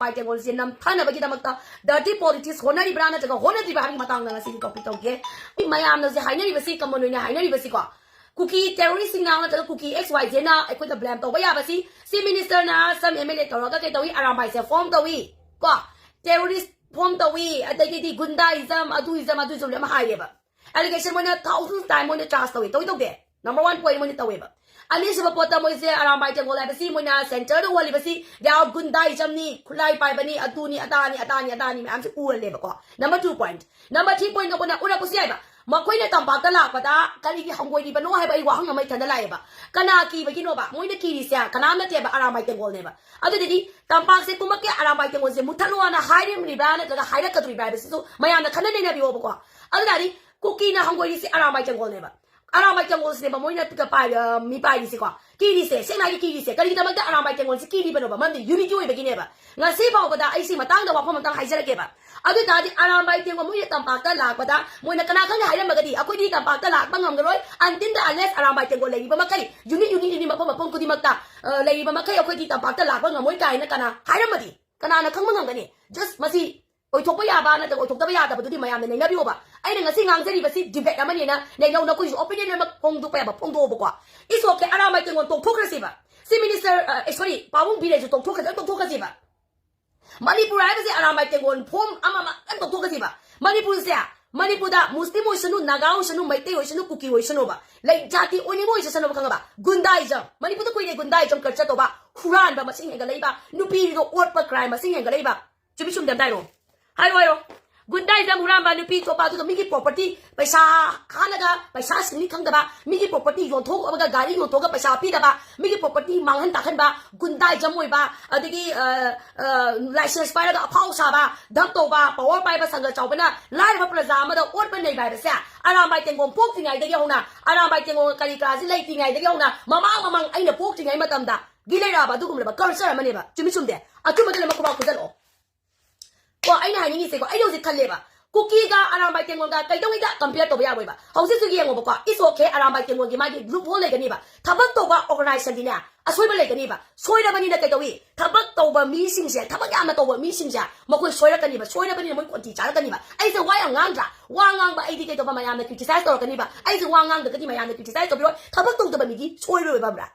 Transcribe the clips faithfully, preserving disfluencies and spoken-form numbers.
ꯄꯥꯏ ꯇꯦꯡꯒꯣꯜꯁꯦ ꯅꯝꯊꯅꯕꯒꯤꯗꯃꯛꯇ dirty politics ꯍꯣꯠꯅꯔꯤꯕ꯭ꯔꯥ ꯅꯠꯇ꯭ꯔꯒ ꯍꯣꯠꯅꯗ꯭ꯔꯤꯕ꯭ꯔꯥ ꯍꯥꯏꯕꯒꯤ ꯃꯇꯥꯡꯗ ꯉꯁꯤꯗꯤ topic ꯇꯧꯒꯦ꯫ ꯃꯤ ꯃꯌꯥꯝꯅ ꯍꯧꯖꯤꯛ ꯍꯥꯏꯅꯔꯤꯕꯁꯤ, common ꯑꯣꯏꯅ ꯍꯥꯏꯅꯔꯤꯕꯁꯤꯀꯣ, ꯀꯨꯀꯤ terroristꯁꯤꯡꯅ ꯅꯠꯇ꯭ꯔꯒ ꯀꯨꯀꯤ X Y Zꯅ ꯑꯩꯈꯣꯏꯗ blame ꯇꯧꯕ ꯌꯥꯕꯁꯤ, chief ministerꯅ some M L A ꯇꯧꯔꯒ ꯀꯩ ꯇꯧꯏ, ꯑꯔꯥꯝꯕꯥꯏꯁꯦ form ꯇꯧꯏ ꯀꯣ, terrorist form ꯇꯧꯏ, ꯑꯗꯒꯤꯗꯤ ꯒꯨꯟꯗꯥꯏꯖꯝ, ꯑꯗꯨꯏꯖꯝ, ꯑꯗꯨꯏꯖꯝ ꯌꯥꯝ ꯍꯥꯏꯌꯦꯕ꯫ Allegation ꯃꯣꯏꯅ thousand time ꯃꯣꯏꯅ charge ꯇꯧꯏ, ꯇꯧꯏ ꯇꯧꯗꯦ? Number one point ꯃꯣꯏꯅ ꯇꯧꯋꯦꯕ꯫ ꯑꯅꯤꯁꯨꯕ ꯄꯣꯠꯇ ꯃꯣꯏꯁꯦ ꯑꯔꯥꯝꯕꯥꯏ ꯇꯦꯡꯒꯣꯜ ꯍꯥꯏꯕꯁꯤ ꯃꯣꯏꯅ centreꯗ ꯑꯣꯜꯂꯤꯕꯁꯤ they are ꯒꯨꯟꯗꯥꯏꯖꯝꯅꯤ, ꯈꯨꯠꯂꯥꯏ ꯄꯥꯏꯕꯅꯤ, ꯑꯗꯨꯅꯤ, ꯑꯗꯥꯅꯤ, ꯑꯗꯥꯅꯤ, ꯑꯗꯥꯅꯤ ꯃꯌꯥꯝꯁꯦ ꯎꯍꯜꯂꯦꯕꯀꯣ꯫ Number two point, number three point ꯑꯩꯈꯣꯏꯅ ꯎꯔꯛꯄꯁꯨ ꯌꯥꯏꯕ꯫ ꯃꯈꯣꯏꯅ ꯇꯝꯄꯥꯛꯇ ꯂꯥꯛꯄꯗ ꯀꯔꯤꯒꯤ ꯍꯪꯒꯣꯏꯔꯤꯕꯅꯣ ꯍꯥꯏꯕ ꯑꯩ ꯋꯥꯍꯪ ꯑꯃ ꯏꯊꯟꯗ ꯂꯥꯛꯑꯦꯕ꯫ ꯀꯅꯥ ꯀꯤꯕꯒꯤꯅꯣꯕ? ꯃꯣꯏꯅ ꯀꯤꯔꯤꯁꯦ ꯀꯅꯥꯝ ꯅꯠꯇꯦꯕ, ꯑꯔꯥꯝꯕꯥꯏ ꯇꯦꯡꯒꯣꯜꯅꯦꯕ꯫ ꯑꯗꯨꯗꯒꯤ ꯇꯝꯄꯥꯛꯁꯦ ꯀꯨꯝꯃꯛꯀꯦ, ꯑꯔꯥꯝꯕꯥꯏ ꯇꯦꯡꯒꯣꯜꯁꯦ ꯃꯨꯠꯊꯠꯂꯣꯅ ꯍꯥꯏꯔꯝꯂꯤꯕ꯭ꯔꯥ ꯅꯠꯇ꯭ꯔꯒ ꯍꯥꯏꯔꯛꯀꯗꯣꯔꯤꯕ꯭ꯔꯥ ꯍꯥꯏꯕꯁꯤꯁꯨ ꯃꯌꯥꯝꯅ ꯈꯟꯅ ꯅꯩꯅꯕꯤꯌꯣꯕꯀꯣ꯫ ꯑꯗꯨ ꯇꯥꯔꯗꯤ ꯀꯨꯀꯤꯅ ꯍꯪꯒꯣꯏꯔꯤꯁꯦ ꯑꯔꯥꯝꯕꯥꯏ ꯇꯦꯡꯒꯣꯜꯅꯦꯕ꯫ ꯑꯔꯥꯝꯕꯥꯏ ꯇꯦꯡꯒꯣꯜꯁꯤꯅꯦꯕ ꯃꯣꯏꯅ ꯄꯥꯏ-, ꯑ, ꯃꯤ ꯄꯥꯏꯔꯤꯁꯦꯀꯣ꯫ ꯀꯤꯔꯤꯁꯦ, ꯁꯦꯡꯅ ꯍꯥꯏꯒꯦ, ꯀꯤꯔꯤꯁꯦ꯫ ꯀꯔꯤꯒꯤꯗꯃꯛꯇ ꯑꯔꯥꯝꯕꯥꯏ ꯇꯦꯡꯒꯣꯜꯁꯦ ꯀꯤꯔꯤꯕꯅꯣꯕ? ꯃꯔꯝꯗꯤ unity ꯑꯣꯏꯕꯒꯤꯅꯦꯕ꯫ ꯉꯁꯤ ꯐꯥꯎꯕꯗ ꯑꯩ ꯁꯤ ꯃꯇꯥꯡꯗ ꯋꯥꯐꯝ ꯑꯃꯇꯪ ꯍꯥꯏꯖꯔꯛꯀꯦꯕ꯫ ꯑꯗꯨ ꯑꯣꯏ ꯇꯥꯔꯗꯤ ꯑꯔꯥꯝꯕꯥꯏ ꯇꯦꯡꯒꯣꯜ ꯃꯣꯏꯅ ꯇꯝꯄꯥꯛꯇ ꯂꯥꯛꯄꯗ ꯃꯣꯏꯅ ꯀꯅꯥ ꯈꯪꯅꯤ ꯍꯥꯏꯔꯝꯃꯒꯗꯤ ꯑꯩꯈꯣꯏꯗꯤ ꯇꯝꯄꯥꯛꯇ ꯂꯥꯛꯄ ꯉꯝꯒꯔꯣꯏ until the unless ꯑꯔꯥꯝꯕꯥꯏ ꯇꯦꯡꯒꯣꯜ ꯂꯩꯔꯤꯕ ꯃꯈꯩ, unit unit unit ꯃꯐꯝ ꯃꯐꯝ ꯈꯨꯗꯤꯡꯃꯛꯇ, ꯑ, ꯂꯩꯔꯤꯕ ꯃꯈꯩ ꯑꯩꯈꯣꯏꯗꯤ ꯇꯝꯄꯥꯛꯇ ꯂꯥꯛꯄ ꯉꯝꯃꯣꯏ ꯀꯥꯏꯅ ꯀꯅꯥ ꯍꯥꯏꯔꯝꯃꯗꯤ? ꯀꯅꯥꯅ ꯈꯪꯕ ꯉꯝꯒꯅꯤ? Just ꯃꯁꯤ ꯑꯣꯏꯊꯣꯛꯄ ꯌꯥꯕ ꯅꯠꯇ꯭ꯔꯒ ꯑꯣꯏꯊꯣꯛꯇꯕ ꯌꯥꯗꯕꯗꯨꯗꯤ ꯃꯌꯥꯝꯅ ꯅꯩꯅꯕꯤꯌꯣꯕ꯫ ꯑꯩꯅ ꯉꯁꯤ ꯉꯥꯡꯖꯔꯤꯕꯁꯤ debate ꯑꯃꯅꯤꯅ ꯅꯩꯅꯧ, ꯅꯈꯣꯏꯁꯨ opinion ꯑꯃ ꯐꯣꯡꯗꯣꯛꯄ ꯌꯥꯕ ꯐꯣꯡꯗꯣꯛꯑꯣꯕꯀꯣ꯫ It's okay, Arambai ꯇꯦꯡꯒꯣꯜ ꯇꯣꯛꯊꯣꯛꯈ꯭ꯔꯁꯤꯕ꯫ Chief minister, ꯑ, sorry, ꯄꯥꯕꯨꯡ ꯕꯤꯔꯦꯟꯁꯨ ꯇꯣꯛꯊꯣꯛꯈ꯭ꯔꯁꯤ, ꯇꯣꯛꯊꯣꯛꯈ꯭ꯔꯁꯤꯕ꯫ ꯃꯅꯤꯄꯨꯔ ꯍꯥꯏꯕꯁꯦ ꯑꯔꯥꯝꯕꯥꯏ ꯇꯦꯡꯒꯣꯜ form ꯑꯃ ꯑꯃ ꯂꯣꯏ ꯇꯣꯛꯊꯣꯛꯈ꯭ꯔꯁꯤꯕ꯫ ꯃꯅꯤꯄꯨꯔꯁꯦ, ꯃꯅꯤꯄꯨꯔꯗ ꯃꯨꯁꯂꯤꯝ ꯑꯣꯏꯁꯅꯨ, ꯅꯥꯒꯥ ꯑꯣꯏꯁꯅꯨ, ꯃꯩꯇꯩ ꯑꯣꯏꯁꯅꯨ, ꯀꯨꯀꯤ ꯑꯣꯏꯁꯅꯨꯕ, ꯂꯩ ꯖꯥꯇꯤ ꯑꯣꯏꯅꯤꯡꯕ ꯑꯣꯏꯁꯅꯨꯕ, ꯈꯪꯉꯕ? ꯒꯨꯟꯗꯥꯏꯖꯝ꯫ ꯃꯅꯤꯄꯨꯔꯗ ꯀꯨꯏꯔꯦ ꯒꯨꯟꯗꯥꯏꯖꯝ culture ꯇꯧꯕ, ꯍꯨꯔꯥꯟꯕ ꯃꯁꯤꯡ ꯍꯦꯟꯒꯠꯂꯛꯏꯕ, ꯅꯨꯄꯤꯗꯣ ꯑꯣꯠꯄ crime ꯃꯁꯤꯡ ꯍꯦꯟꯒꯠꯂꯛꯏꯕ꯫ ꯆꯨꯝꯃꯤ ꯆꯨꯝꯗꯦ ꯑꯝꯇ ꯍꯥꯏꯔꯣ꯫ ꯍꯥꯏꯔꯣ, ꯍꯥꯏꯔꯣ꯫ ꯒꯨꯟꯗꯥꯏꯖꯝ, ꯍꯨꯔꯥꯟꯕ, ꯅꯨꯄꯤ ꯆꯣꯞꯄ, ꯑꯗꯨꯒ ꯃꯤꯒꯤ property ꯄꯩꯁꯥ ꯍꯥꯠꯂꯒ ꯄꯩꯁꯥ ꯁꯤꯡꯅꯤ ꯈꯪꯗꯕ, ꯃꯤꯒꯤ property ꯌꯣꯟꯊꯣꯛꯑꯒ ꯒꯥꯔꯤ ꯌꯣꯟꯊꯣꯛꯑꯒ ꯄꯩꯁꯥ ꯄꯤꯗꯕ, ꯃꯤꯒꯤ property ꯃꯥꯡꯍꯟ ꯇꯥꯛꯍꯟꯕ, ꯒꯨꯟꯗꯥꯏꯖꯝ ꯑꯣꯏꯕ, ꯑꯗꯒꯤ, ꯑ, ꯑ, license ꯄꯥꯏꯔꯒ ꯑꯐꯥꯎ ꯁꯥꯕ, ꯙꯞ ꯇꯧꯕ, power ꯄꯥꯏꯕ ꯁꯪꯒ ꯆꯥꯎꯕꯅ ꯂꯥꯏꯔꯕ ꯄ꯭ꯔꯖꯥ ꯑꯃꯗ ꯑꯣꯠꯄ ꯅꯩꯕ ꯍꯥꯏꯕꯁꯦ ꯑꯔꯥꯝꯕꯥꯏ ꯇꯦꯡꯒꯣꯜ ꯄꯣꯛꯇ꯭ꯔꯤꯉꯩꯗꯒꯤ ꯍꯧꯅ, ꯑꯔꯥꯝꯕꯥꯏ ꯇꯦꯡꯒꯣꯜ ꯀꯔꯤ ꯀꯔꯥꯁꯤ ꯂꯩꯇ꯭ꯔꯤꯉꯩꯗꯒꯤ ꯍꯧꯅ ꯃꯃꯥꯡ ꯃꯃꯥꯡ ꯑꯩꯅ ꯄꯣꯛꯇ꯭ꯔꯤꯉꯩ ꯃꯇꯝꯗꯒꯤ ꯂꯩꯔꯛꯑꯕ ꯑꯗꯨꯒꯨꯝꯂꯕ culture ꯑꯃꯅꯦꯕ꯫ ꯆꯨꯝꯃꯤ ꯆꯨꯝꯗꯦ? ꯑꯆꯨꯝꯕꯗ ꯂꯣꯏꯅꯃꯛ ꯈꯨꯕꯥꯛ ꯈꯨꯖꯜꯂꯛꯑꯣ꯫ ꯀꯣ, ꯑꯩꯅ ꯍꯥꯏꯅꯤꯡꯉꯤꯁꯦꯀꯣ, ꯑꯩ ꯍꯧꯖꯤꯛ ꯈꯜꯂꯦꯕ, ꯀꯨꯀꯤꯒ ꯑꯔꯥꯝꯕꯥꯏ ꯇꯦꯡꯒꯣꯜꯒ ꯀꯩꯗꯧꯉꯩꯗ compare ꯇꯧꯕ ꯌꯥꯔꯣꯏꯕ꯫ ꯍꯧꯖꯤꯛꯁꯨ ꯌꯦꯡꯉꯣꯕꯀꯣ, it's okay, ꯑꯔꯥꯝꯕꯥꯏ ꯇꯦꯡꯒꯣꯜꯒꯤ ꯃꯥꯒꯤ loophole ꯂꯩꯒꯅꯤꯕ꯫ ꯊꯕꯛ ꯇꯧꯕ organizationꯗꯤꯅꯦ, ꯑꯁꯣꯏꯕ ꯂꯩꯒꯅꯤꯕ꯫ ꯁꯣꯏꯔꯕꯅꯤꯅ ꯀꯩꯗꯧꯏ? ꯊꯕꯛ ꯇꯧꯕ ꯃꯤꯁꯤꯡꯁꯦ, ꯊꯕꯛ ꯌꯥꯝꯅ ꯇꯧꯕ ꯃꯤꯁꯤꯡꯁꯦ, ꯃꯈꯣꯏ ꯁꯣꯏꯔꯛꯀꯅꯤꯕ꯫ ꯁꯣꯏꯔꯕꯅꯤꯅ ꯃꯣꯏ ꯈꯣꯟꯊꯤ ꯆꯥꯔꯛꯀꯅꯤꯕ꯫ ꯑꯩꯁꯦ ꯋꯥ ꯌꯥꯝ ꯉꯥꯡꯗ꯭ꯔꯥ? ꯋꯥ ꯉꯥꯡꯕ ꯑꯩꯗꯤ ꯀꯩꯗꯧꯕ, ꯃꯌꯥꯝꯅ criticize ꯇꯧꯔꯛꯀꯅꯤꯕ꯫ ꯑꯩꯁꯦ ꯋꯥ ꯉꯥꯡꯗ꯭ꯔꯒꯗꯤ ꯃꯌꯥꯝꯅ criticize ꯇꯧꯕꯤꯔꯣꯏ꯫ ꯊꯕꯛ ꯇꯧꯗꯕ ꯃꯤꯗꯤ ꯁꯣꯏꯔꯣꯏꯕ, ꯈꯪꯕ꯭ꯔꯥ?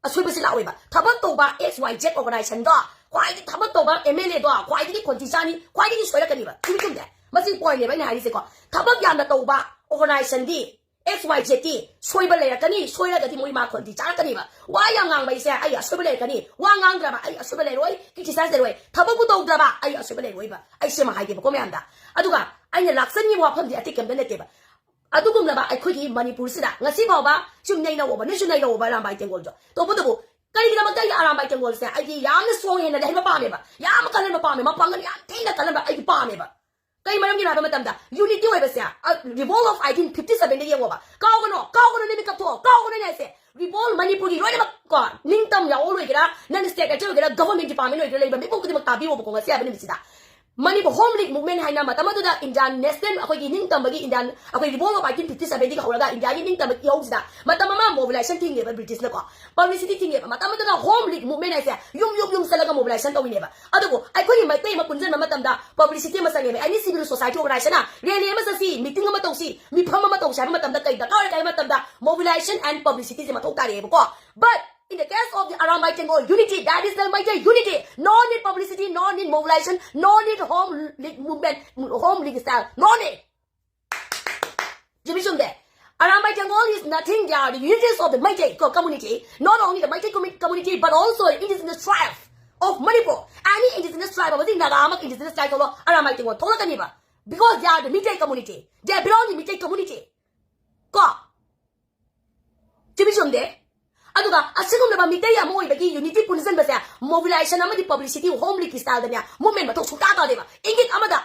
ꯑꯁꯣꯏꯕꯁꯤ ꯂꯥꯛꯑꯣꯏꯕ꯫ ꯊꯕꯛ ꯇꯧꯕ X Y Z organization ꯗꯣ, ꯈ꯭ꯋꯥꯏꯗꯒꯤ ꯊꯕꯛ ꯇꯧꯕ M L A ꯗꯣ, ꯈ꯭ꯋꯥꯏꯗꯒꯤ ꯈꯣꯟꯊꯤ ꯆꯥꯅꯤ, ꯈ꯭ꯋꯥꯏꯗꯒꯤ ꯁꯣꯏꯔꯛꯀꯅꯤꯕ꯫ ꯆꯨꯝꯃꯤ ꯆꯨꯝꯗꯦ? ꯃꯁꯤ point ꯅꯦꯕ ꯑꯩꯅ ꯍꯥꯏꯔꯤꯁꯦꯀꯣ꯫ ꯊꯕꯛ ꯌꯥꯝꯅ ꯇꯧꯕ organization ꯗꯤ X Y Z ꯇꯤ ꯁꯣꯏꯕ ꯂꯩꯔꯛꯀꯅꯤ, ꯁꯣꯏꯔꯒꯗꯤ ꯃꯣꯏ ꯃꯥ ꯈꯣꯟꯊꯤ ꯆꯥꯔꯛꯀꯅꯤꯕ꯫ ꯋꯥ ꯌꯥꯝ ꯉꯥꯡꯕ ꯑꯩꯁꯦ ꯑꯩ ꯑꯁꯣꯏꯕ ꯂꯩꯔꯛꯀꯅꯤ, ꯋꯥ ꯉꯥꯡꯗ꯭ꯔꯕ ꯑꯩ ꯑꯁꯣꯏꯕ ꯂꯩꯔꯣꯏ, criticize ꯂꯩꯔꯣꯏ, ꯊꯕꯛꯄꯨ ꯇꯧꯗ꯭ꯔꯕ ꯑꯩ ꯑꯁꯣꯏꯕ ꯂꯩꯔꯣꯏꯕ꯫ ꯑꯩ ꯁꯤꯃ ꯍꯥꯏꯒꯦꯕꯀꯣ ꯃꯌꯥꯝꯗ꯫ ꯑꯗꯨꯒ ꯑꯩꯅ ꯂꯥꯛꯆꯅꯤꯡꯉꯤꯕ ꯋꯥꯐꯝꯗꯤ ꯑꯇꯩ ꯀꯩꯝꯇ ꯅꯠꯇꯦꯕ꯫ ꯑꯗꯨꯒꯨꯝꯂꯕ ꯑꯩꯈꯣꯏꯒꯤ ꯃꯅꯤꯄꯨꯔꯁꯤꯗ ꯉꯁꯤ ꯐꯥꯎꯕ ꯁꯨꯝ ꯅꯩꯅꯧꯕ, ꯅꯣꯏꯁꯨ ꯅꯩꯅꯧꯕ ꯑꯔꯥꯝꯕꯥꯏ ꯇꯦꯡꯒꯣꯜꯗꯣ꯫ ꯇꯧꯕꯇꯕꯨ ꯀꯔꯤꯒꯤꯗꯃꯛꯇ ꯑꯩꯒꯤ ꯑꯔꯥꯝꯕꯥꯏ ꯇꯦꯡꯒꯣꯜꯁꯦ ꯑꯩꯗꯤ ꯌꯥꯝꯅ strong ꯍꯦꯟꯅ ꯂꯩꯍꯟꯕ ꯄꯥꯝꯃꯦꯕ, ꯌꯥꯝꯅ ꯀꯜꯍꯟꯕ ꯄꯥꯝꯃꯦ, ꯃꯄꯥꯡꯒꯜ ꯌꯥꯝ ꯊꯤꯅ ꯀꯜꯍꯟꯕ ꯑꯩꯗꯤ ꯄꯥꯝꯃꯦꯕ꯫ ꯀꯩ ꯃꯔꯝꯒꯤꯅꯣ ꯍꯥꯏꯕ ꯃꯇꯝꯗ unity ꯑꯣꯏꯕꯁꯦ, ꯑ, revolt of eighteen fifty seven ꯗ ꯌꯦꯡꯉꯣꯕ꯫ ꯀꯥꯎꯒꯅꯣ, ꯀꯥꯎꯒꯅꯣ, ꯅꯨꯃꯤꯠ ꯀꯞꯊꯣꯛꯑꯣ, ꯀꯥꯎꯒꯅꯣ ꯑꯩꯅ ꯍꯥꯏꯁꯦ꯫ Revolt ꯃꯅꯤꯄꯨꯔꯒꯤ ꯂꯣꯏꯅꯃꯛ ꯀꯣ, ꯅꯤꯡꯇꯝ ꯌꯥꯑꯣꯜ ꯑꯣꯏꯒꯦꯔꯥ, non state actor ꯑꯣꯏꯒꯦꯔꯥ, government department ꯑꯣꯏꯒꯦꯔꯥ, ꯂꯩꯕ ꯃꯤꯄꯨꯝ ꯈꯨꯗꯤꯡꯃꯛ ꯇꯥꯕꯤꯌꯣꯕꯀꯣ ꯉꯁꯤ ꯍꯥꯏꯕ ꯅꯨꯃꯤꯠꯁꯤꯗ꯫ ꯃꯅꯤꯄꯨꯔ Home League Movement ꯍꯥꯏꯅ ꯃꯇꯝ ꯑꯗꯨꯗ Indian national, ꯑꯩꯈꯣꯏꯒꯤ ꯅꯤꯡꯇꯝꯕꯒꯤ Indian, ꯑꯩꯈꯣꯏ revolt of eighteen fifty seven ꯗꯒꯤ ꯍꯧꯔꯒ ꯏꯟꯗꯤꯌꯥꯒꯤ ꯅꯤꯡꯇꯝꯕꯒꯤ ꯏꯍꯧꯁꯤꯗ ꯃꯇꯝ ꯑꯃ mobilization ꯊꯤꯡꯉꯦꯕ ꯕ꯭ꯔꯤꯇꯤꯁꯅꯀꯣ, publicity ꯊꯤꯡꯉꯦꯕ꯫ ꯃꯇꯝ ꯑꯗꯨꯗ Home League Movement ꯍꯥꯏꯁꯦ ꯌꯨꯝ, ꯌꯨꯝ, ꯌꯨꯝ ꯆꯠꯂꯒ mobilization ꯇꯧꯔꯤꯅꯦꯕ꯫ ꯑꯗꯨꯕꯨ ꯑꯩꯈꯣꯏꯒꯤ ꯃꯩꯇꯩ ꯑꯃ ꯄꯨꯟꯁꯤꯟꯕ ꯃꯇꯝꯗ publicity ꯑꯃ ꯆꯪꯉꯦꯕ꯫ Any civil society organization ꯅ rally ꯑꯃ ꯆꯠꯁꯤ, meeting ꯑꯃ ꯇꯧꯁꯤ, ꯃꯤꯐꯝ ꯑꯃ ꯇꯧꯁꯤ ꯍꯥꯏꯕ ꯃꯇꯝꯗ ꯀꯩ ꯗꯔꯀꯥꯔ ꯑꯣꯏꯒꯦ ꯍꯥꯏꯕ ꯃꯇꯝꯗ mobilization and publicity ꯁꯦ ꯃꯊꯧ ꯇꯥꯔꯛꯑꯦꯕꯀꯣ꯫ But in the case of the Arambai Tenggol unity, that is the Meitei unity, no need publicity, no need mobilization, no need Home League Movement, Home League style, no need. ꯆꯨꯝꯃꯤ ꯆꯨꯝꯗꯦ? Arambai Tenggol is nothing, they are the unities of the Meitei co-, community, not only the Meitei commu-, community, but also indigenous tribe of Manipur. Any indigenous tribe, ꯍꯧꯖꯤꯛ ꯅꯥꯒꯥ ꯑꯃ indigenous tribe ꯊꯣꯛꯂꯛꯑꯣ, Arambai Tenggol ꯊꯣꯛꯂꯛꯀꯅꯤꯕ, because they are the Meitei community, they belong to Meitei community. ꯀꯣ? ꯆꯨꯝꯃꯤ ꯆꯨꯝꯗꯦ? ꯑꯗꯨꯒ ꯑꯁꯤꯒꯨꯝꯂꯕ ꯃꯤꯇꯩ ꯑꯃ ꯑꯣꯏꯕꯒꯤ unity ꯄꯨꯟꯁꯤꯟꯕꯁꯦ mobilization ꯑꯃꯗꯤ publicity Home League style ꯗꯅꯦ movement ꯃꯊꯧ ꯁꯨꯡꯇꯥ ꯇꯥꯗꯦꯕ꯫ ꯏꯪꯒꯤꯠ ꯑꯃꯗ,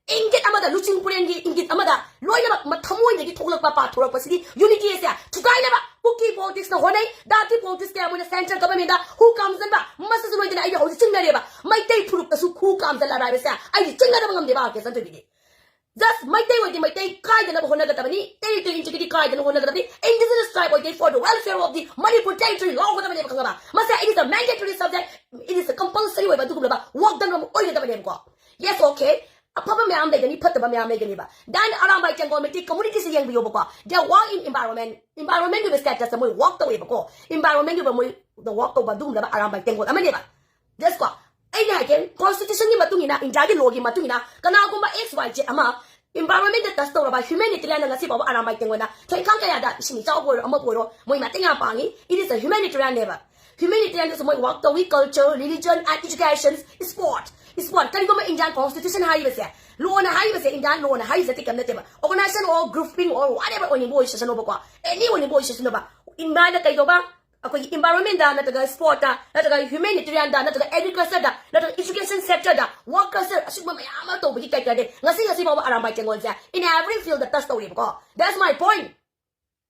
ꯏꯪꯒꯤꯠ ꯑꯃꯗ, ꯂꯨꯆꯤꯡ ꯄꯨꯔꯦꯜꯒꯤ ꯏꯪꯒꯤꯠ ꯑꯃꯗ ꯂꯣꯏꯅꯃꯛ ꯃ-, ꯊꯃꯣꯏꯗꯒꯤ ꯊꯣꯛꯂꯛꯄ ꯄꯥꯊꯣꯔꯛꯄꯁꯤꯗꯤ unity ꯑꯁꯦ ꯊꯨꯒꯥꯏꯅꯕ ꯀꯨꯀꯤ politics ꯅ ꯍꯣꯠꯅꯩ, ꯗꯥꯇꯤ politics ꯀꯌꯥ ꯃꯣꯏꯅ central government ꯗ ꯈꯨ ꯀꯥꯝꯖꯟꯕ, ꯃꯁꯤꯁꯨ ꯂꯣꯏꯗꯅ ꯑꯩꯗꯤ ꯍꯧꯖꯤꯛ ꯆꯤꯡꯅꯔꯦꯕ꯫ ꯃꯩꯇꯩ ꯐꯨꯔꯨꯞꯇꯁꯨ ꯈꯨ ꯀꯥꯝꯖꯜꯂꯕ ꯍꯥꯏꯕꯁꯦ ꯑꯩꯗꯤ ꯆꯤꯡꯅꯗꯕ ꯉꯝꯗꯦꯕ, ꯑꯥꯔ ꯀꯦ ꯁꯟꯊꯣꯏꯕꯤꯗꯤ꯫ Just ꯃꯩꯇꯩ ꯑꯣꯏꯗꯤ ꯃꯩꯇꯩ ꯀꯥꯏꯗꯅꯕ ꯍꯣꯠꯅꯒꯗꯕꯅꯤ, territory integrity ꯀꯥꯏꯗꯅ ꯍꯣꯠꯅꯒꯗꯕꯅꯤ, indigenous tribe ꯑꯣꯏꯗꯤ for the welfare of the Manipur territory ꯂꯥꯎꯒꯗꯕꯅꯦꯕ, ꯈꯪꯉꯕ? ꯃꯁꯦ it is a mandatory subject, it is a compulsory ꯑꯣꯏꯕ ꯑꯗꯨꯒꯨꯝꯂꯕ ꯋꯥꯈꯜ ꯑꯃ ꯑꯣꯏꯒꯗꯕꯅꯦꯕꯀꯣ꯫ Yes, okay, ꯑꯐꯕ ꯃꯌꯥꯝ ꯂꯩꯒꯅꯤ, ꯐꯠꯇꯕ ꯃꯌꯥꯝ ꯂꯩꯒꯅꯤꯕ꯫ Then Arambai ꯇꯦꯡꯒꯣꯜ Meitei community say ꯌꯦꯡꯕꯤꯌꯣꯕꯀꯣ, they work in environment, environment ꯒꯤ status ꯇ ꯃꯣꯏ work ꯇꯧꯋꯦꯕꯀꯣ, environment ꯒꯤ ꯑꯣꯏꯕ ꯃꯣꯏ work ꯇꯧꯕ ꯑꯗꯨꯒꯨꯝꯂꯕ ꯑꯔꯥꯝꯕꯥꯏ ꯇꯦꯡꯒꯣꯜ ꯑꯃꯅꯦꯕ꯫ Just ꯀꯣ, ꯑꯩꯅ ꯍꯥꯏꯒꯦ, constitution ꯒꯤ ꯃꯇꯨꯡ ꯏꯟꯅ, India ꯒꯤ law ꯒꯤ ꯃꯇꯨꯡ ꯏꯟꯅ, ꯀꯅꯥꯒꯨꯝꯕ X Y Z ꯑꯃ environment ꯇ touch ꯇꯧꯔꯕ humanitarian ꯅ ꯉꯁꯤ ꯐꯥꯎꯕ ꯑꯔꯥꯝꯕꯥꯏ ꯇꯦꯡꯒꯣꯜꯅ ꯊꯦꯡꯈꯥꯡ ꯀꯌꯥꯗ ꯏꯁꯤꯡ ꯏꯆꯥꯎꯕꯨ ꯑꯣꯏꯔꯣ, ꯑꯃꯕꯨ ꯑꯣꯏꯔꯣ, ꯃꯣꯏ ꯃꯇꯦꯡ ꯌꯥꯝ ꯄꯥꯡꯉꯤ꯫ It is a humanitarian ꯅꯦꯕ꯫ Humanitarian ꯗꯁꯨ ꯃꯣꯏ work ꯇꯧꯏ, culture, religion and education, sport꯫ Sport, ꯀꯔꯤꯒꯨꯝꯕ Indian constitution ꯍꯥꯏꯔꯤꯕꯁꯦ, law ꯅ ꯍꯥꯏꯔꯤꯕꯁꯦ, Indian law ꯅ ꯍꯥꯏꯔꯤꯁꯦ ꯑꯇꯩ ꯀꯩꯝ ꯅꯠꯇꯦꯕ꯫ Organization or grouping or whatever ꯑꯣꯏꯅꯤꯡꯕ ꯑꯣꯏꯁꯁꯅꯨꯕꯀꯣ, any ꯑꯣꯏꯅꯤꯡꯕ ꯑꯣꯏꯁꯁꯅꯨꯕ, ꯏꯟꯚꯥꯏꯅ ꯀꯩꯗꯧꯕ, ꯑꯩꯈꯣꯏꯒꯤ environment ꯗ ꯅꯠꯇ꯭ꯔꯒ sport ꯇ ꯅꯠꯇ꯭ꯔꯒ humanitarian ꯗ ꯅꯠꯇ꯭ꯔꯒ agriculture ꯗ ꯅꯠꯇ꯭ꯔꯒ education sector ꯗ work culture ꯑꯁꯤꯒꯨꯝꯕ ꯃꯌꯥꯝ ꯑꯃ ꯇꯧꯕꯒꯤ ꯀꯩ ꯀꯩ ꯉꯁꯤ ꯉꯁꯤ ꯐꯥꯎꯕ Arambai ꯇꯦꯡꯒꯣꯜꯁꯦ in every field the touch ꯇꯧꯔꯤꯕꯀꯣ꯫ That's my point꯫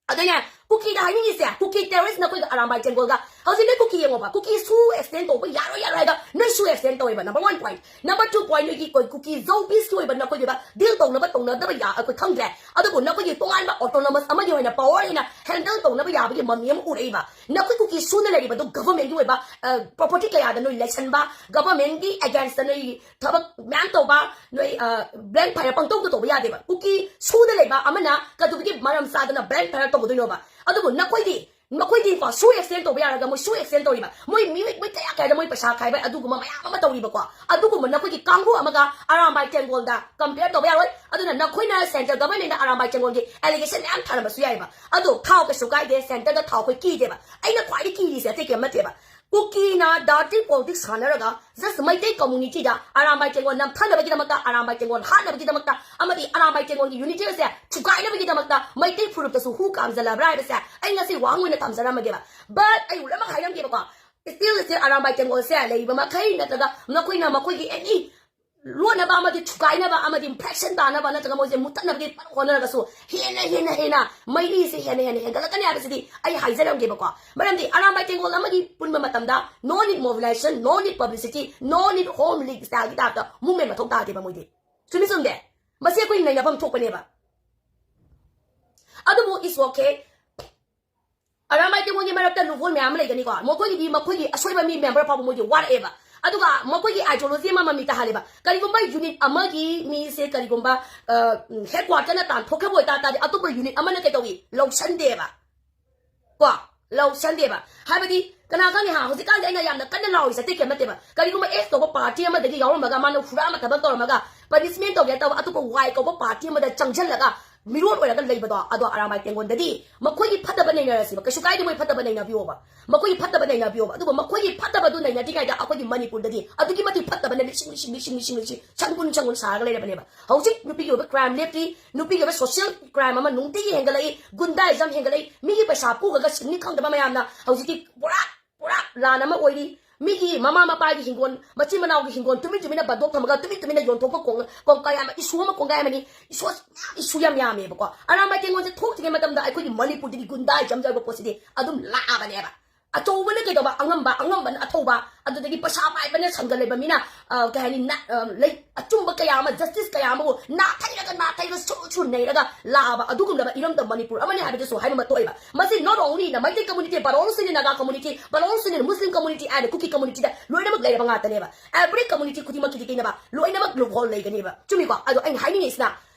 ꯑꯗꯨꯅꯦ ꯀꯨꯀꯤꯗ ꯍꯥꯏꯅꯤꯡꯉꯤꯁꯦ, ꯀꯨꯀꯤ terrorist ꯅꯈꯣꯏꯒ ꯑꯔꯥꯝꯕꯥꯏ ꯇꯦꯡꯒꯣꯜꯒ ꯍꯧꯖꯤꯛ ꯅꯣꯏ ꯀꯨꯀꯤ ꯌꯦꯡꯉꯣꯕ, ꯀꯨꯀꯤ ꯁꯨ extend ꯇꯧꯕ ꯌꯥꯔꯣꯏ ꯌꯥꯔꯣꯏ ꯍꯥꯏꯗ ꯅꯣꯏ ꯁꯨ extend ꯇꯧꯋꯦꯕ, number one point꯫ Number two point, ꯅꯣꯏꯒꯤ ꯀꯣꯏ ꯀꯨꯀꯤ ꯖꯧ peace ꯀꯤ ꯑꯣꯏꯕ ꯅꯈꯣꯏꯒꯤꯕ deal ꯇꯧꯅꯕ ꯇꯧꯅꯗꯕ ꯌꯥ-, ꯑꯩꯈꯣꯏ ꯈꯪꯗ꯭ꯔꯦ꯫ ꯑꯗꯨꯕꯨ ꯅꯈꯣꯏꯒꯤ ꯇꯣꯉꯥꯟꯕ autonomous ꯑꯃꯒꯤ ꯑꯣꯏꯅ power ꯑꯣꯏꯅ handle ꯇꯧꯅꯕ ꯌꯥꯕꯒꯤ ꯃꯃꯤ ꯑꯃ ꯎꯔꯛꯏꯕ꯫ ꯅꯈꯣꯏ ꯀꯨꯀꯤ ꯁꯨꯅ ꯂꯩꯔꯤꯕꯗꯨ government ꯒꯤ ꯑꯣꯏꯕ, ꯑ, property ꯀꯌꯥꯗ ꯅꯣꯏ ꯂꯩꯁꯟꯕ, government ꯒꯤ against ꯇ ꯅꯣꯏ ꯊꯕꯛ ꯃꯌꯥꯝ ꯇꯧꯕ, ꯅꯣꯏ, ꯑ, blank fire ꯄꯪꯇꯧꯗ ꯇꯧꯕ ꯌꯥꯗꯦꯕ꯫ ꯀꯨꯀꯤ ꯁꯨꯗ ꯂꯩꯕ ꯑꯃꯅ ꯀꯗꯨꯕꯒꯤ ꯃꯔꯝ ꯆꯥꯗꯅ blank fire ꯇꯧꯒꯗꯣꯏꯅꯣꯕ? ꯑꯗꯨꯕꯨ ꯅꯈꯣꯏꯗꯤ, ꯃꯈꯣꯏꯗꯤ ꯀꯣ, ꯁꯨ extend ꯇꯧꯕ ꯌꯥꯔꯒ ꯃꯣꯏ ꯁꯨ extend ꯇꯧꯔꯤꯕ꯫ ꯃꯣꯏ ꯃꯤ, ꯃꯤ ꯀꯌꯥ ꯀꯌꯥꯗ ꯃꯣꯏ ꯄꯩꯁꯥ ꯈꯥꯏꯕ ꯑꯗꯨꯒꯨꯝꯕ ꯃꯌꯥꯝ ꯑꯃ ꯇꯧꯔꯤꯕꯀꯣ꯫ ꯑꯗꯨꯒꯨꯝꯕ ꯅꯈꯣꯏꯒꯤ ꯀꯥꯡꯕꯨ ꯑꯃꯒ ꯑꯔꯥꯝꯕꯥꯏ ꯇꯦꯡꯒꯣꯜꯗ compare ꯇꯧꯕ ꯌꯥꯔꯣꯏ꯫ ꯑꯗꯨꯅ ꯅꯈꯣꯏꯅ central government ꯗ ꯑꯔꯥꯝꯕꯥꯏ ꯇꯦꯡꯒꯣꯜꯒꯤ allegation ꯃꯌꯥꯝ ꯊꯥꯔꯝꯕꯁꯨ ꯌꯥꯏꯕ꯫ ꯑꯗꯣ ꯊꯥꯎ ꯀꯩꯁꯨ ꯀꯥꯏꯗꯦ, centre ꯗ ꯊꯥꯎ ꯑꯩꯈꯣꯏ ꯀꯤꯗꯦꯕ꯫ ꯑꯩꯅ ꯈ꯭ꯋꯥꯏꯗꯒꯤ ꯀꯤꯔꯤꯁꯦ ꯑꯇꯩ ꯀꯩꯝ ꯅꯠꯇꯦꯕ꯫ ꯀꯨꯀꯤꯅ dirty politics ꯁꯥꯟꯅꯔꯒ just ꯃꯩꯇꯩ community ꯗ ꯑꯔꯥꯝꯕꯥꯏ ꯇꯦꯡꯒꯣꯜ ꯅꯝꯊꯅꯕꯒꯤꯗꯃꯛꯇ, ꯑꯔꯥꯝꯕꯥꯏ ꯇꯦꯡꯒꯣꯜ ꯍꯥꯠꯅꯕꯒꯤꯗꯃꯛꯇ ꯑꯃꯗꯤ ꯑꯔꯥꯝꯕꯥꯏ ꯇꯦꯡꯒꯣꯜꯒꯤ unity ꯁꯦ ꯊꯨꯒꯥꯏꯅꯕꯒꯤꯗꯃꯛꯇ ꯃꯩꯇꯩ ꯐꯨꯔꯨꯞꯇꯁꯨ ꯍꯨ ꯀꯥꯝꯖꯜꯂꯕ꯭ꯔꯥ ꯍꯥꯏꯕꯁꯦ ꯑꯩ ꯉꯁꯤ ꯋꯥꯍꯪ ꯑꯣꯏꯅ ꯊꯝꯖꯔꯝꯃꯒꯦꯕ꯫ But ꯑꯩ ꯂꯣꯏꯅꯃꯛ ꯍꯥꯏꯔꯝꯒꯦꯕꯀꯣ꯫ Still, still ꯑꯔꯥꯝꯕꯥꯏ ꯇꯦꯡꯒꯣꯜꯁꯦ ꯂꯩꯔꯤꯕ ꯃꯈꯩ ꯅꯠꯇ꯭ꯔꯒ ꯅꯈꯣꯏꯅ ꯃꯈꯣꯏꯒꯤ any ꯂꯣꯟꯅꯕ ꯑꯃꯗꯤ ꯊꯨꯒꯥꯏꯅꯕ ꯑꯃꯗꯤ fraction ꯇꯥꯅꯕ ꯅꯠꯇ꯭ꯔꯒ ꯃꯣꯏꯁꯦ ꯃꯨꯠꯇꯠꯅꯕꯒꯤ ꯍꯣꯠꯅꯔꯒꯁꯨ ꯍꯦꯟꯅ, ꯍꯦꯟꯅ, ꯍꯦꯟꯅ ꯃꯩꯔꯤꯁꯦ ꯍꯦꯟꯅ, ꯍꯦꯟꯅ ꯍꯦꯟꯒꯠꯂꯛꯀꯅꯤ ꯍꯥꯏꯕꯁꯤꯗꯤ ꯑꯩ ꯍꯥꯏꯖꯔꯝꯒꯦꯕꯀꯣ꯫ ꯃꯔꯝꯗꯤ ꯑꯔꯥꯝꯕꯥꯏ ꯇꯦꯡꯒꯣꯜ ꯑꯃꯒꯤ ꯄꯨꯟꯕ ꯃꯇꯝꯗ no need mobilization, no need publicity, no need home league style ꯒꯤ type ꯇ movement ꯃꯊꯧ ꯇꯥꯗꯦꯕ ꯃꯣꯏꯗꯤ꯫ ꯆꯨꯝꯃꯤ ꯆꯨꯝꯗꯦ? ꯃꯁꯤ ꯑꯩꯈꯣꯏ ꯅꯩꯅꯐꯝ ꯊꯣꯛꯄꯅꯦꯕ꯫ ꯑꯗꯨꯕꯨ it's okay. ꯑꯔꯥꯝꯕꯥꯏ ꯇꯦꯡꯒꯣꯜꯒꯤ ꯃꯔꯛꯇ ꯂꯨꯍꯣꯜ ꯃꯌꯥꯝ ꯑꯃ ꯂꯩꯒꯅꯤꯀꯣ꯫ ꯃꯈꯣꯏꯒꯤꯗꯤ ꯃꯈꯣꯏꯒꯤ ꯑꯁꯣꯏꯕ ꯃꯤ member ꯐꯥꯎꯕ ꯃꯣꯏꯗꯤ ꯋꯥꯔꯛꯑꯦꯕ꯫ ꯑꯗꯨꯒ ꯃꯈꯣꯏꯒꯤ ideology ꯑꯃ ꯃꯃꯤ ꯇꯥꯍꯜꯂꯦꯕ꯫ ꯀꯔꯤꯒꯨꯝꯕ unit ꯑꯃꯒꯤ ꯃꯤꯁꯦ ꯀꯔꯤꯒꯨꯝꯕ, ꯑ, headquarterꯅ ꯇꯥꯟꯊꯣꯛꯈ꯭ꯔꯕ ꯑꯣꯏꯇꯥꯔꯗꯤ ꯑꯇꯣꯞꯄ unit ꯑꯃꯅ ꯀꯩꯗꯧꯏ? ꯂꯧꯁꯟꯗꯦꯕ꯫ ꯀꯣ? ꯂꯧꯁꯟꯗꯦꯕ꯫ ꯍꯥꯏꯕꯗꯤ ꯀꯅꯥ ꯈꯪꯅꯤ ꯍꯥ? ꯍꯧꯖꯤꯛꯀꯥꯟꯗꯤ ꯑꯩꯅ ꯌꯥꯝꯅ ꯀꯟꯅ ꯂꯥꯎꯔꯤꯁꯦ ꯑꯇꯩ ꯀꯩꯝ ꯅꯠꯇꯦꯕ꯫ ꯀꯔꯤꯒꯨꯝꯕ X ꯇꯧꯕ party ꯑꯃꯗꯒꯤ ꯌꯥꯎꯔꯝꯃꯒ ꯃꯥꯅ ꯍꯨꯔꯥꯟꯕ ꯊꯕꯛ ꯇꯧꯔꯝꯃꯒ punishment ꯇꯧꯒꯦ ꯇꯧꯕ ꯑꯇꯣꯞꯄ Y ꯀꯧꯕ party ꯑꯃꯗ ꯆꯪꯁꯤꯜꯂꯒ ꯃꯤꯔꯣꯜ ꯑꯣꯏꯔꯒ ꯂꯩꯕꯗꯣ, ꯑꯗꯣ ꯑꯔꯥꯝꯕꯥꯏ ꯇꯦꯡꯒꯣꯟꯗꯗꯤ ꯃꯈꯣꯏꯒꯤ ꯐꯠꯇꯕ ꯅꯩꯅꯔꯁꯤꯕ, ꯀꯩꯁꯨ ꯀꯥꯏꯗꯦ, ꯃꯣꯏ ꯐꯠꯇꯕ ꯅꯩꯅꯕꯤꯌꯣꯕ, ꯃꯈꯣꯏꯒꯤ ꯐꯠꯇꯕ ꯅꯩꯅꯕꯤꯌꯣꯕ꯫ ꯑꯗꯨꯕꯨ ꯃꯈꯣꯏꯒꯤ ꯐꯠꯇꯕꯗꯨ ꯅꯩꯅꯗ꯭ꯔꯤꯉꯩꯗ ꯑꯩꯈꯣꯏꯒꯤ ꯃꯅꯤꯄꯨꯔꯗꯗꯤ ꯑꯗꯨꯛꯀꯤ ꯃꯇꯤꯛ ꯐꯠꯇꯕꯅ ꯂꯤꯁꯤꯡ, ꯂꯤꯁꯤꯡ, ꯂꯤꯁꯤꯡ, ꯂꯤꯁꯤꯡ, ꯁꯪꯒꯨꯟ, ꯁꯪꯒꯨꯟ ꯁꯥꯔꯒ ꯂꯩꯔꯕꯅꯦꯕ꯫ ꯍꯧꯖꯤꯛ ꯅꯨꯄꯤꯒꯤ ꯑꯣꯏꯕ crime ꯂꯦꯞꯇ꯭ꯔꯤ, ꯅꯨꯄꯤꯒꯤ ꯑꯣꯏꯕ social crime ꯑꯃ ꯅꯨꯡꯇꯤꯒꯤ ꯍꯦꯟꯒꯠꯂꯛꯏ, ꯒꯨꯟꯗꯥꯏꯖꯝ ꯍꯦꯟꯒꯠꯂꯛꯏ, ꯃꯤꯒꯤ ꯄꯩꯁꯥ ꯄꯨꯔꯒ ꯁꯤꯡꯅꯤ ꯈꯪꯗꯕ ꯃꯌꯥꯝꯅ ꯍꯧꯖꯤꯛꯇꯤ ꯄꯨꯔꯥ, ꯄꯨꯔꯥ ꯂꯥꯟ ꯑꯃ ꯑꯣꯏꯔꯤ꯫ ꯃꯤꯒꯤ ꯃꯃꯥ ꯃꯄꯥꯒꯤ ꯍꯤꯡꯒꯣꯜ, ꯃꯆꯤꯟ ꯃꯅꯥꯎꯒꯤ ꯍꯤꯡꯒꯣꯜ ꯇꯨꯃꯤꯟ ꯇꯨꯃꯤꯟꯅ ꯕꯟꯗꯣꯛ ꯊꯝꯃꯒ ꯇꯨꯃꯤꯟ ꯇꯨꯃꯤꯟꯅ ꯌꯣꯟꯊꯣꯛꯄ ꯀꯣꯡ-, ꯀꯣꯡ ꯀꯌꯥ ꯑꯃ, issue ꯑꯃ ꯀꯣꯡꯒꯥꯏ ꯑꯃꯅꯤ, issue, issue ꯌꯥꯝ ꯌꯥꯝꯃꯦꯕꯀꯣ꯫ ꯑꯔꯥꯝꯕꯥꯏ ꯇꯦꯡꯒꯣꯜꯁꯦ ꯊꯣꯛꯇ꯭ꯔꯤꯉꯩ ꯃꯇꯝꯗ ꯑꯩꯈꯣꯏꯒꯤ ꯃꯅꯤꯄꯨꯔꯗꯒꯤ ꯒꯨꯟꯗꯥꯏꯖꯝ ꯍꯥꯏꯕ ꯄꯣꯠꯁꯤꯗꯤ ꯑꯗꯨꯝ ꯂꯥꯛꯑꯕꯅꯦꯕ꯫ ꯑꯆꯧꯕꯅ ꯀꯩꯗꯧꯕ? ꯑꯉꯝꯕ, ꯑꯉꯝꯕꯅ ꯑꯊꯧꯕ, ꯑꯗꯨꯗꯒꯤ ꯄꯩꯁꯥ ꯄꯥꯏꯕꯅ ꯁꯪꯒ ꯂꯩꯕ ꯃꯤꯅ, ꯑ, ꯀꯩ ꯍꯥꯏꯅꯤ, ꯅ-, ꯑ, ꯂꯩ, ꯑꯆꯨꯝꯕ ꯀꯌꯥ ꯑꯃ, justice ꯀꯌꯥ ꯑꯃꯕꯨ ꯅꯥꯊꯩꯔꯒ, ꯅꯥꯊꯩꯔꯒ, ꯁꯨꯔ ꯁꯨꯔ ꯅꯩꯔꯒ ꯂꯥꯛꯑꯕ ꯑꯗꯨꯒꯨꯝꯂꯕ ꯏꯔꯝꯗꯝ ꯃꯅꯤꯄꯨꯔ ꯑꯃꯅꯤ ꯍꯥꯏꯕꯗꯨꯁꯨ ꯍꯥꯏꯕ ꯑꯃ ꯊꯣꯛꯑꯦꯕ꯫ ꯃꯁꯤ not only in the Meitei community, but also in the Naga community, but also in the Muslim community and Kuki communityꯗ ꯂꯣꯏꯅꯃꯛ ꯂꯩꯔꯕ ꯉꯥꯛꯇꯅꯦꯕ꯫ Every community ꯈꯨꯗꯤꯡꯃꯛꯀꯤꯗꯤ ꯀꯩꯅꯕ ꯂꯣꯏꯅꯃꯛ ꯂꯨꯍꯣꯜ ꯂꯩꯒꯅꯦꯕ꯫ ꯆꯨꯝꯃꯤꯀꯣ? ꯑꯗꯣ ꯑꯩꯅ ꯍꯥꯏꯅꯤꯡꯉꯤꯁꯤꯅ,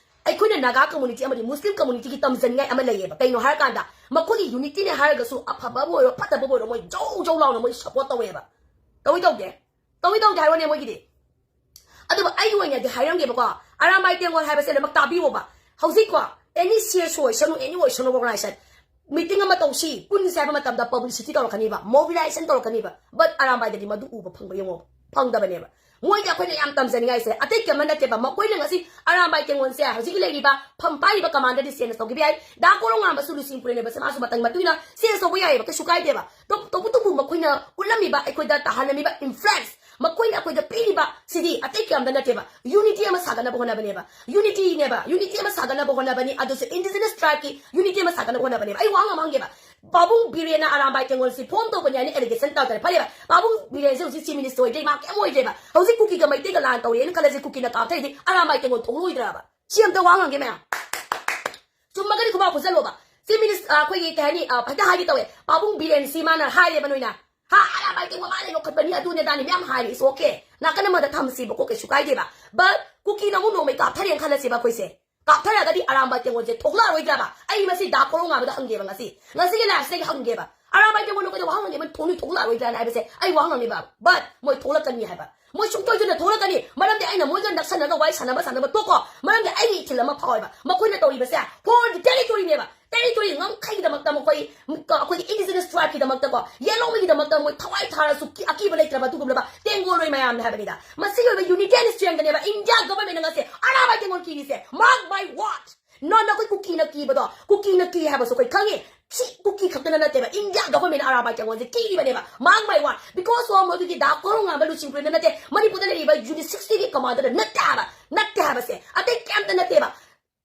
ꯑꯩꯈꯣꯏꯅ ꯅꯥꯒꯥ community ꯑꯃꯗꯤ Muslim communityꯒꯤ ꯇꯝꯖꯅꯤꯡꯉꯥꯏ ꯑꯃ ꯂꯩꯌꯦꯕ꯫ ꯀꯩꯅꯣ ꯍꯥꯏꯔꯀꯥꯟꯗ, ꯃꯈꯣꯏꯒꯤ unityꯅꯦ ꯍꯥꯏꯔꯒꯁꯨ, ꯑꯐꯕꯕꯨ ꯑꯣꯏꯔꯣ, ꯐꯠꯇꯕꯕꯨ ꯑꯣꯏꯔꯣ, ꯃꯣꯏ ꯖꯧ ꯖꯧ ꯂꯥꯎꯅ ꯃꯣꯏ support ꯇꯧꯋꯦꯕ꯫ ꯇꯧꯏ ꯇꯧꯗꯦ? ꯇꯧꯏ ꯇꯧꯗꯦ ꯍꯥꯏꯔꯣꯅꯦ ꯃꯣꯏꯒꯤꯗꯤ꯫ ꯑꯗꯨꯕꯨ ꯑꯩꯒꯤ ꯑꯣꯏꯅꯗꯤ ꯍꯥꯏꯔꯝꯒꯦꯕꯀꯣ, ꯑꯔꯥꯝꯕꯥꯏ ꯇꯦꯡꯒꯣꯜ ꯍꯥꯏꯕꯁꯦ ꯂꯣꯏꯅꯃꯛ ꯇꯥꯕꯤꯌꯣꯕ꯫ ꯍꯧꯖꯤꯛꯀꯣ, any C S O ꯑꯣꯏꯁꯅꯨ, any organization, meeting ꯑꯃ ꯇꯧꯁꯤ, ꯄꯨꯟꯁꯤ ꯍꯥꯏꯕ ꯃꯇꯝꯗ publicity ꯇꯧꯔꯛꯀꯅꯤꯕ, mobilization ꯇꯧꯔꯛꯀꯅꯤꯕ, but ꯑꯔꯥꯝꯕꯥꯏꯗꯗꯤ ꯃꯗꯨ ꯎꯕ ꯐꯪꯕ ꯌꯦꯡꯉꯣ, ꯐꯪꯗꯕꯅꯦꯕ꯫ ꯃꯣꯏꯗꯤ ꯑꯩꯈꯣꯏꯅ ꯌꯥꯝ ꯇꯝꯖꯅꯤꯡꯉꯥꯏꯁꯦ ꯑꯇꯩ ꯀꯩꯝ ꯅꯠꯇꯦꯕ, ꯃꯈꯣꯏꯅ ꯉꯁꯤ ꯑꯔꯥꯝꯕꯥꯏ ꯇꯦꯡꯒꯣꯜꯁꯦ ꯍꯧꯖꯤꯛꯀꯤ ꯂꯩꯔꯤꯕ ꯐꯝ ꯄꯥꯏꯔꯤꯕ commanderꯗꯤ change ꯇꯧꯈꯤꯕ ꯌꯥꯏ, ꯗꯥ ꯀꯣꯔꯣꯉꯥꯟꯕꯁꯨ ꯂꯨꯁꯤꯡꯄꯨꯔꯦꯟ ꯂꯩꯕꯁꯦ ꯃꯥꯁꯨ ꯃꯇꯝꯒꯤ ꯃꯇꯨꯡ ꯏꯟꯅ change ꯇꯧꯕ ꯌꯥꯏꯑꯕ, ꯀꯩꯁꯨ ꯀꯥꯏꯗꯦꯕ꯫ ꯇꯧ-, ꯇꯧꯕꯇꯕꯨ ꯃꯈꯣꯏꯅ ꯎꯠꯂꯝꯃꯤꯕ, ꯑꯩꯈꯣꯏꯗ ꯇꯥꯍꯜꯂꯝꯃꯤꯕ influence, ꯃꯈꯣꯏꯅ ꯑꯩꯈꯣꯏꯗ ꯄꯤꯔꯤꯕ ꯁꯤꯗꯤ ꯑꯇꯩ ꯀꯌꯥꯝꯗ ꯅꯠꯇꯦꯕ, unity ꯑꯃ ꯁꯥꯒꯠꯅꯕ ꯍꯣꯠꯅꯕꯅꯦꯕ, unityꯅꯦꯕ, unity ꯑꯃ ꯁꯥꯒꯠꯅꯕ ꯍꯣꯠꯅꯕꯅꯤ, ꯑꯗꯨꯁꯨ indigenous tribeꯀꯤ unity ꯑꯃ ꯁꯥꯒꯠꯅꯕ ꯍꯣꯠꯅꯕꯅꯦꯕ꯫ ꯑꯩ ꯋꯥ ꯑꯃ ꯍꯪꯒꯦꯕ, ꯄꯥꯕꯨꯡ ꯕꯤꯔꯦꯟꯅ ꯑꯔꯥꯝꯕꯥꯏ ꯇꯦꯡꯒꯣꯜꯁꯤ form ꯇꯧꯕꯅꯤ ꯍꯥꯏꯅ allegation ꯇꯧꯗꯅ ꯐꯔꯦꯕ, ꯄꯥꯕꯨꯡ ꯕꯤꯔꯦꯟꯁꯦ ꯍꯧꯖꯤꯛ chief minister ꯑꯣꯏꯗ꯭ꯔꯦ, ꯃꯥ ꯀꯩꯝ ꯑꯣꯏꯗ꯭ꯔꯦꯕ, ꯍꯧꯖꯤꯛ ꯀꯨꯀꯤꯒ ꯃꯩꯇꯩꯒ ꯂꯥꯟ ꯇꯧꯔꯦꯅ ꯈꯜꯂꯁꯤ, ꯀꯨꯀꯤꯅ ꯀꯥꯞꯊꯩꯗꯤ ꯑꯔꯥꯝꯕꯥꯏ ꯇꯦꯡꯒꯣꯜ ꯊꯣꯛꯂꯣꯏꯗ꯭ꯔꯕ? ꯁꯤ ꯑꯝꯇ ꯋꯥ ꯉꯥꯡꯒꯦ ꯃꯌꯥꯝ꯫ ꯆꯨꯝꯃꯒꯗꯤ ꯈꯨꯕꯥꯛ ꯈꯨꯖꯜꯂꯣꯕ꯫ ꯆꯤꯐ ꯃꯤꯅꯤꯁ ꯑꯩꯈꯣꯏꯒꯤ ꯀꯩ ꯍꯥꯏꯅꯤ, ꯑ, ꯍꯦꯛꯇ ꯍꯥꯏꯒꯦ ꯇꯧꯋꯦ, ꯄꯥꯕꯨꯡ ꯕꯤꯔꯦꯟꯁꯤ ꯃꯥꯅ ꯍꯥꯏꯔꯦꯕ ꯅꯣꯏꯅ, ꯍꯥ, ꯑꯔꯥꯕꯥꯏ ꯇꯦꯡꯒꯣꯜ ꯃꯥꯅ ꯌꯣꯛꯈꯠꯄꯅꯤ, ꯑꯗꯨꯅꯦ ꯑꯗꯥꯅꯤ ꯃꯌꯥꯝ ꯍꯥꯏꯔꯦ, it's okay, ꯅꯥꯀꯟ ꯑꯃꯗ ꯊꯝꯁꯤꯕꯀꯣ, ꯀꯩꯁꯨ ꯀꯥꯏꯗꯦꯕ꯫ But ꯀꯨꯀꯤꯅ ꯑꯃꯨꯛ ꯅꯣꯡꯃꯩ ꯀꯥꯞꯊꯔꯦꯅ ꯈꯜꯂꯁꯦꯕ ꯑꯩꯈꯣꯏꯁꯦ꯫ ꯀꯥꯞꯊꯔꯒꯗꯤ ꯑꯔꯥꯝꯕꯥꯏ ꯇꯦꯡꯒꯣꯜꯁꯦ ꯊꯣꯛꯂꯛꯑꯔꯣꯏꯗ꯭ꯔꯕ? ꯑꯩ ꯃꯁꯤ ꯗꯥ ꯀꯣꯔꯧꯉꯥꯟꯕꯗ ꯍꯪꯒꯦꯕ ꯉꯁꯤ꯫ ꯉꯁꯤꯒꯤ ꯂꯥꯏꯐꯁꯤꯗ ꯑꯩ ꯍꯪꯒꯦꯕ꯫ ꯑꯔꯥꯝꯕꯥꯏ ꯇꯦꯡꯒꯣꯜ ꯅꯈꯣꯏꯗ ꯋꯥꯍꯪ ꯍꯪꯒꯦ, ꯃꯣꯏ ꯊꯣꯛꯅꯤ, ꯊꯣꯛꯂꯛꯑꯔꯣꯏꯗ꯭ꯔꯥꯅ ꯍꯥꯏꯕꯁꯦ ꯑꯩ ꯋꯥꯍꯪ ꯍꯪꯉꯦꯕ꯫ But ꯃꯣꯏ ꯊꯣꯛꯂꯛꯀꯅꯤ ꯍꯥꯏꯕ꯫ ꯃꯣꯏ ꯁꯨꯡꯁꯣꯏ ꯁꯣꯏꯗꯅ ꯊꯣꯛꯂꯛꯀꯅꯤ꯫ ꯃꯔꯝꯗꯤ ꯑꯩꯅ ꯃꯣꯏꯒ ꯅꯛꯁꯟꯅꯔꯒ ꯋꯥꯔꯤ ꯁꯥꯟꯅꯕ ꯁꯥꯟꯅꯕ ꯇꯣꯛꯀꯣ꯫ ꯃꯔꯝꯗꯤ ꯑꯩꯒꯤ ꯏꯊꯤꯜ ꯑꯃ ꯐꯥꯎꯋꯦꯕ꯫ ꯃꯈꯣꯏꯅ ꯇꯧꯔꯤꯕꯁꯦ for the territoryꯅꯦꯕ꯫ Territory ꯉꯝꯈꯩꯒꯤꯗꯃꯛꯇ ꯃꯈꯣꯏ, ꯑꯩꯈꯣꯏꯒꯤ indigenous tribeꯀꯤꯗꯃꯛꯇꯀꯣ, ꯌꯦꯜꯍꯧꯃꯤꯒꯤꯗꯃꯛꯇ ꯃꯣꯏ ꯊꯋꯥꯏ ꯊꯥꯔꯁꯨ ꯀꯤ-, ꯑꯀꯤꯕ ꯂꯩꯇ꯭ꯔꯕ ꯑꯗꯨꯒꯨꯝꯂꯕ ꯇꯦꯡꯒꯣꯜ ꯂꯣꯏ ꯃꯌꯥꯝꯅ ꯍꯥꯏꯕꯅꯤꯗ꯫ ꯃꯁꯤꯒꯤ ꯑꯣꯏꯕ unity and strengthꯅꯦꯕ India governmentꯅ ꯉꯁꯤ ꯑꯔꯥꯕꯥꯏ ꯇꯦꯡꯒꯣꯜ ꯀꯤꯔꯤꯁꯦ꯫ Mark my word꯫ ꯅꯣ, ꯅꯈꯣꯏ ꯀꯨꯀꯤꯅ ꯀꯤꯕꯗꯣ, ꯀꯨꯀꯤꯅ ꯀꯤ ꯍꯥꯏꯕꯁꯨ ꯑꯩꯈꯣꯏ ꯈꯪꯉꯤ꯫ ꯁꯤ ꯀꯨꯀꯤ ꯈꯛꯇꯅ ꯅꯠꯇꯦꯕ, India governmentꯅ ꯑꯔꯥꯕꯥꯏ ꯇꯦꯡꯒꯣꯜꯁꯦ ꯀꯤꯔꯤꯕꯅꯦꯕ꯫ Mark my word, because of ꯃꯗꯨꯒꯤ ꯗꯥ ꯀꯣꯔꯧꯉꯥꯟꯕ ꯂꯨꯆꯤꯡꯄꯨꯔꯦꯜꯗ ꯅꯠꯇꯦ, ꯃꯅꯤꯄꯨꯔꯗ ꯂꯩꯔꯤꯕ unit sixtyꯒꯤ commanderꯗ ꯅꯠꯇꯦ ꯍꯥꯏꯕ, ꯅꯠꯇꯦ ꯍꯥꯏꯕꯁꯦ, ꯑꯇꯩ ꯀꯩꯝꯇ ꯅꯠꯇꯦꯕ꯫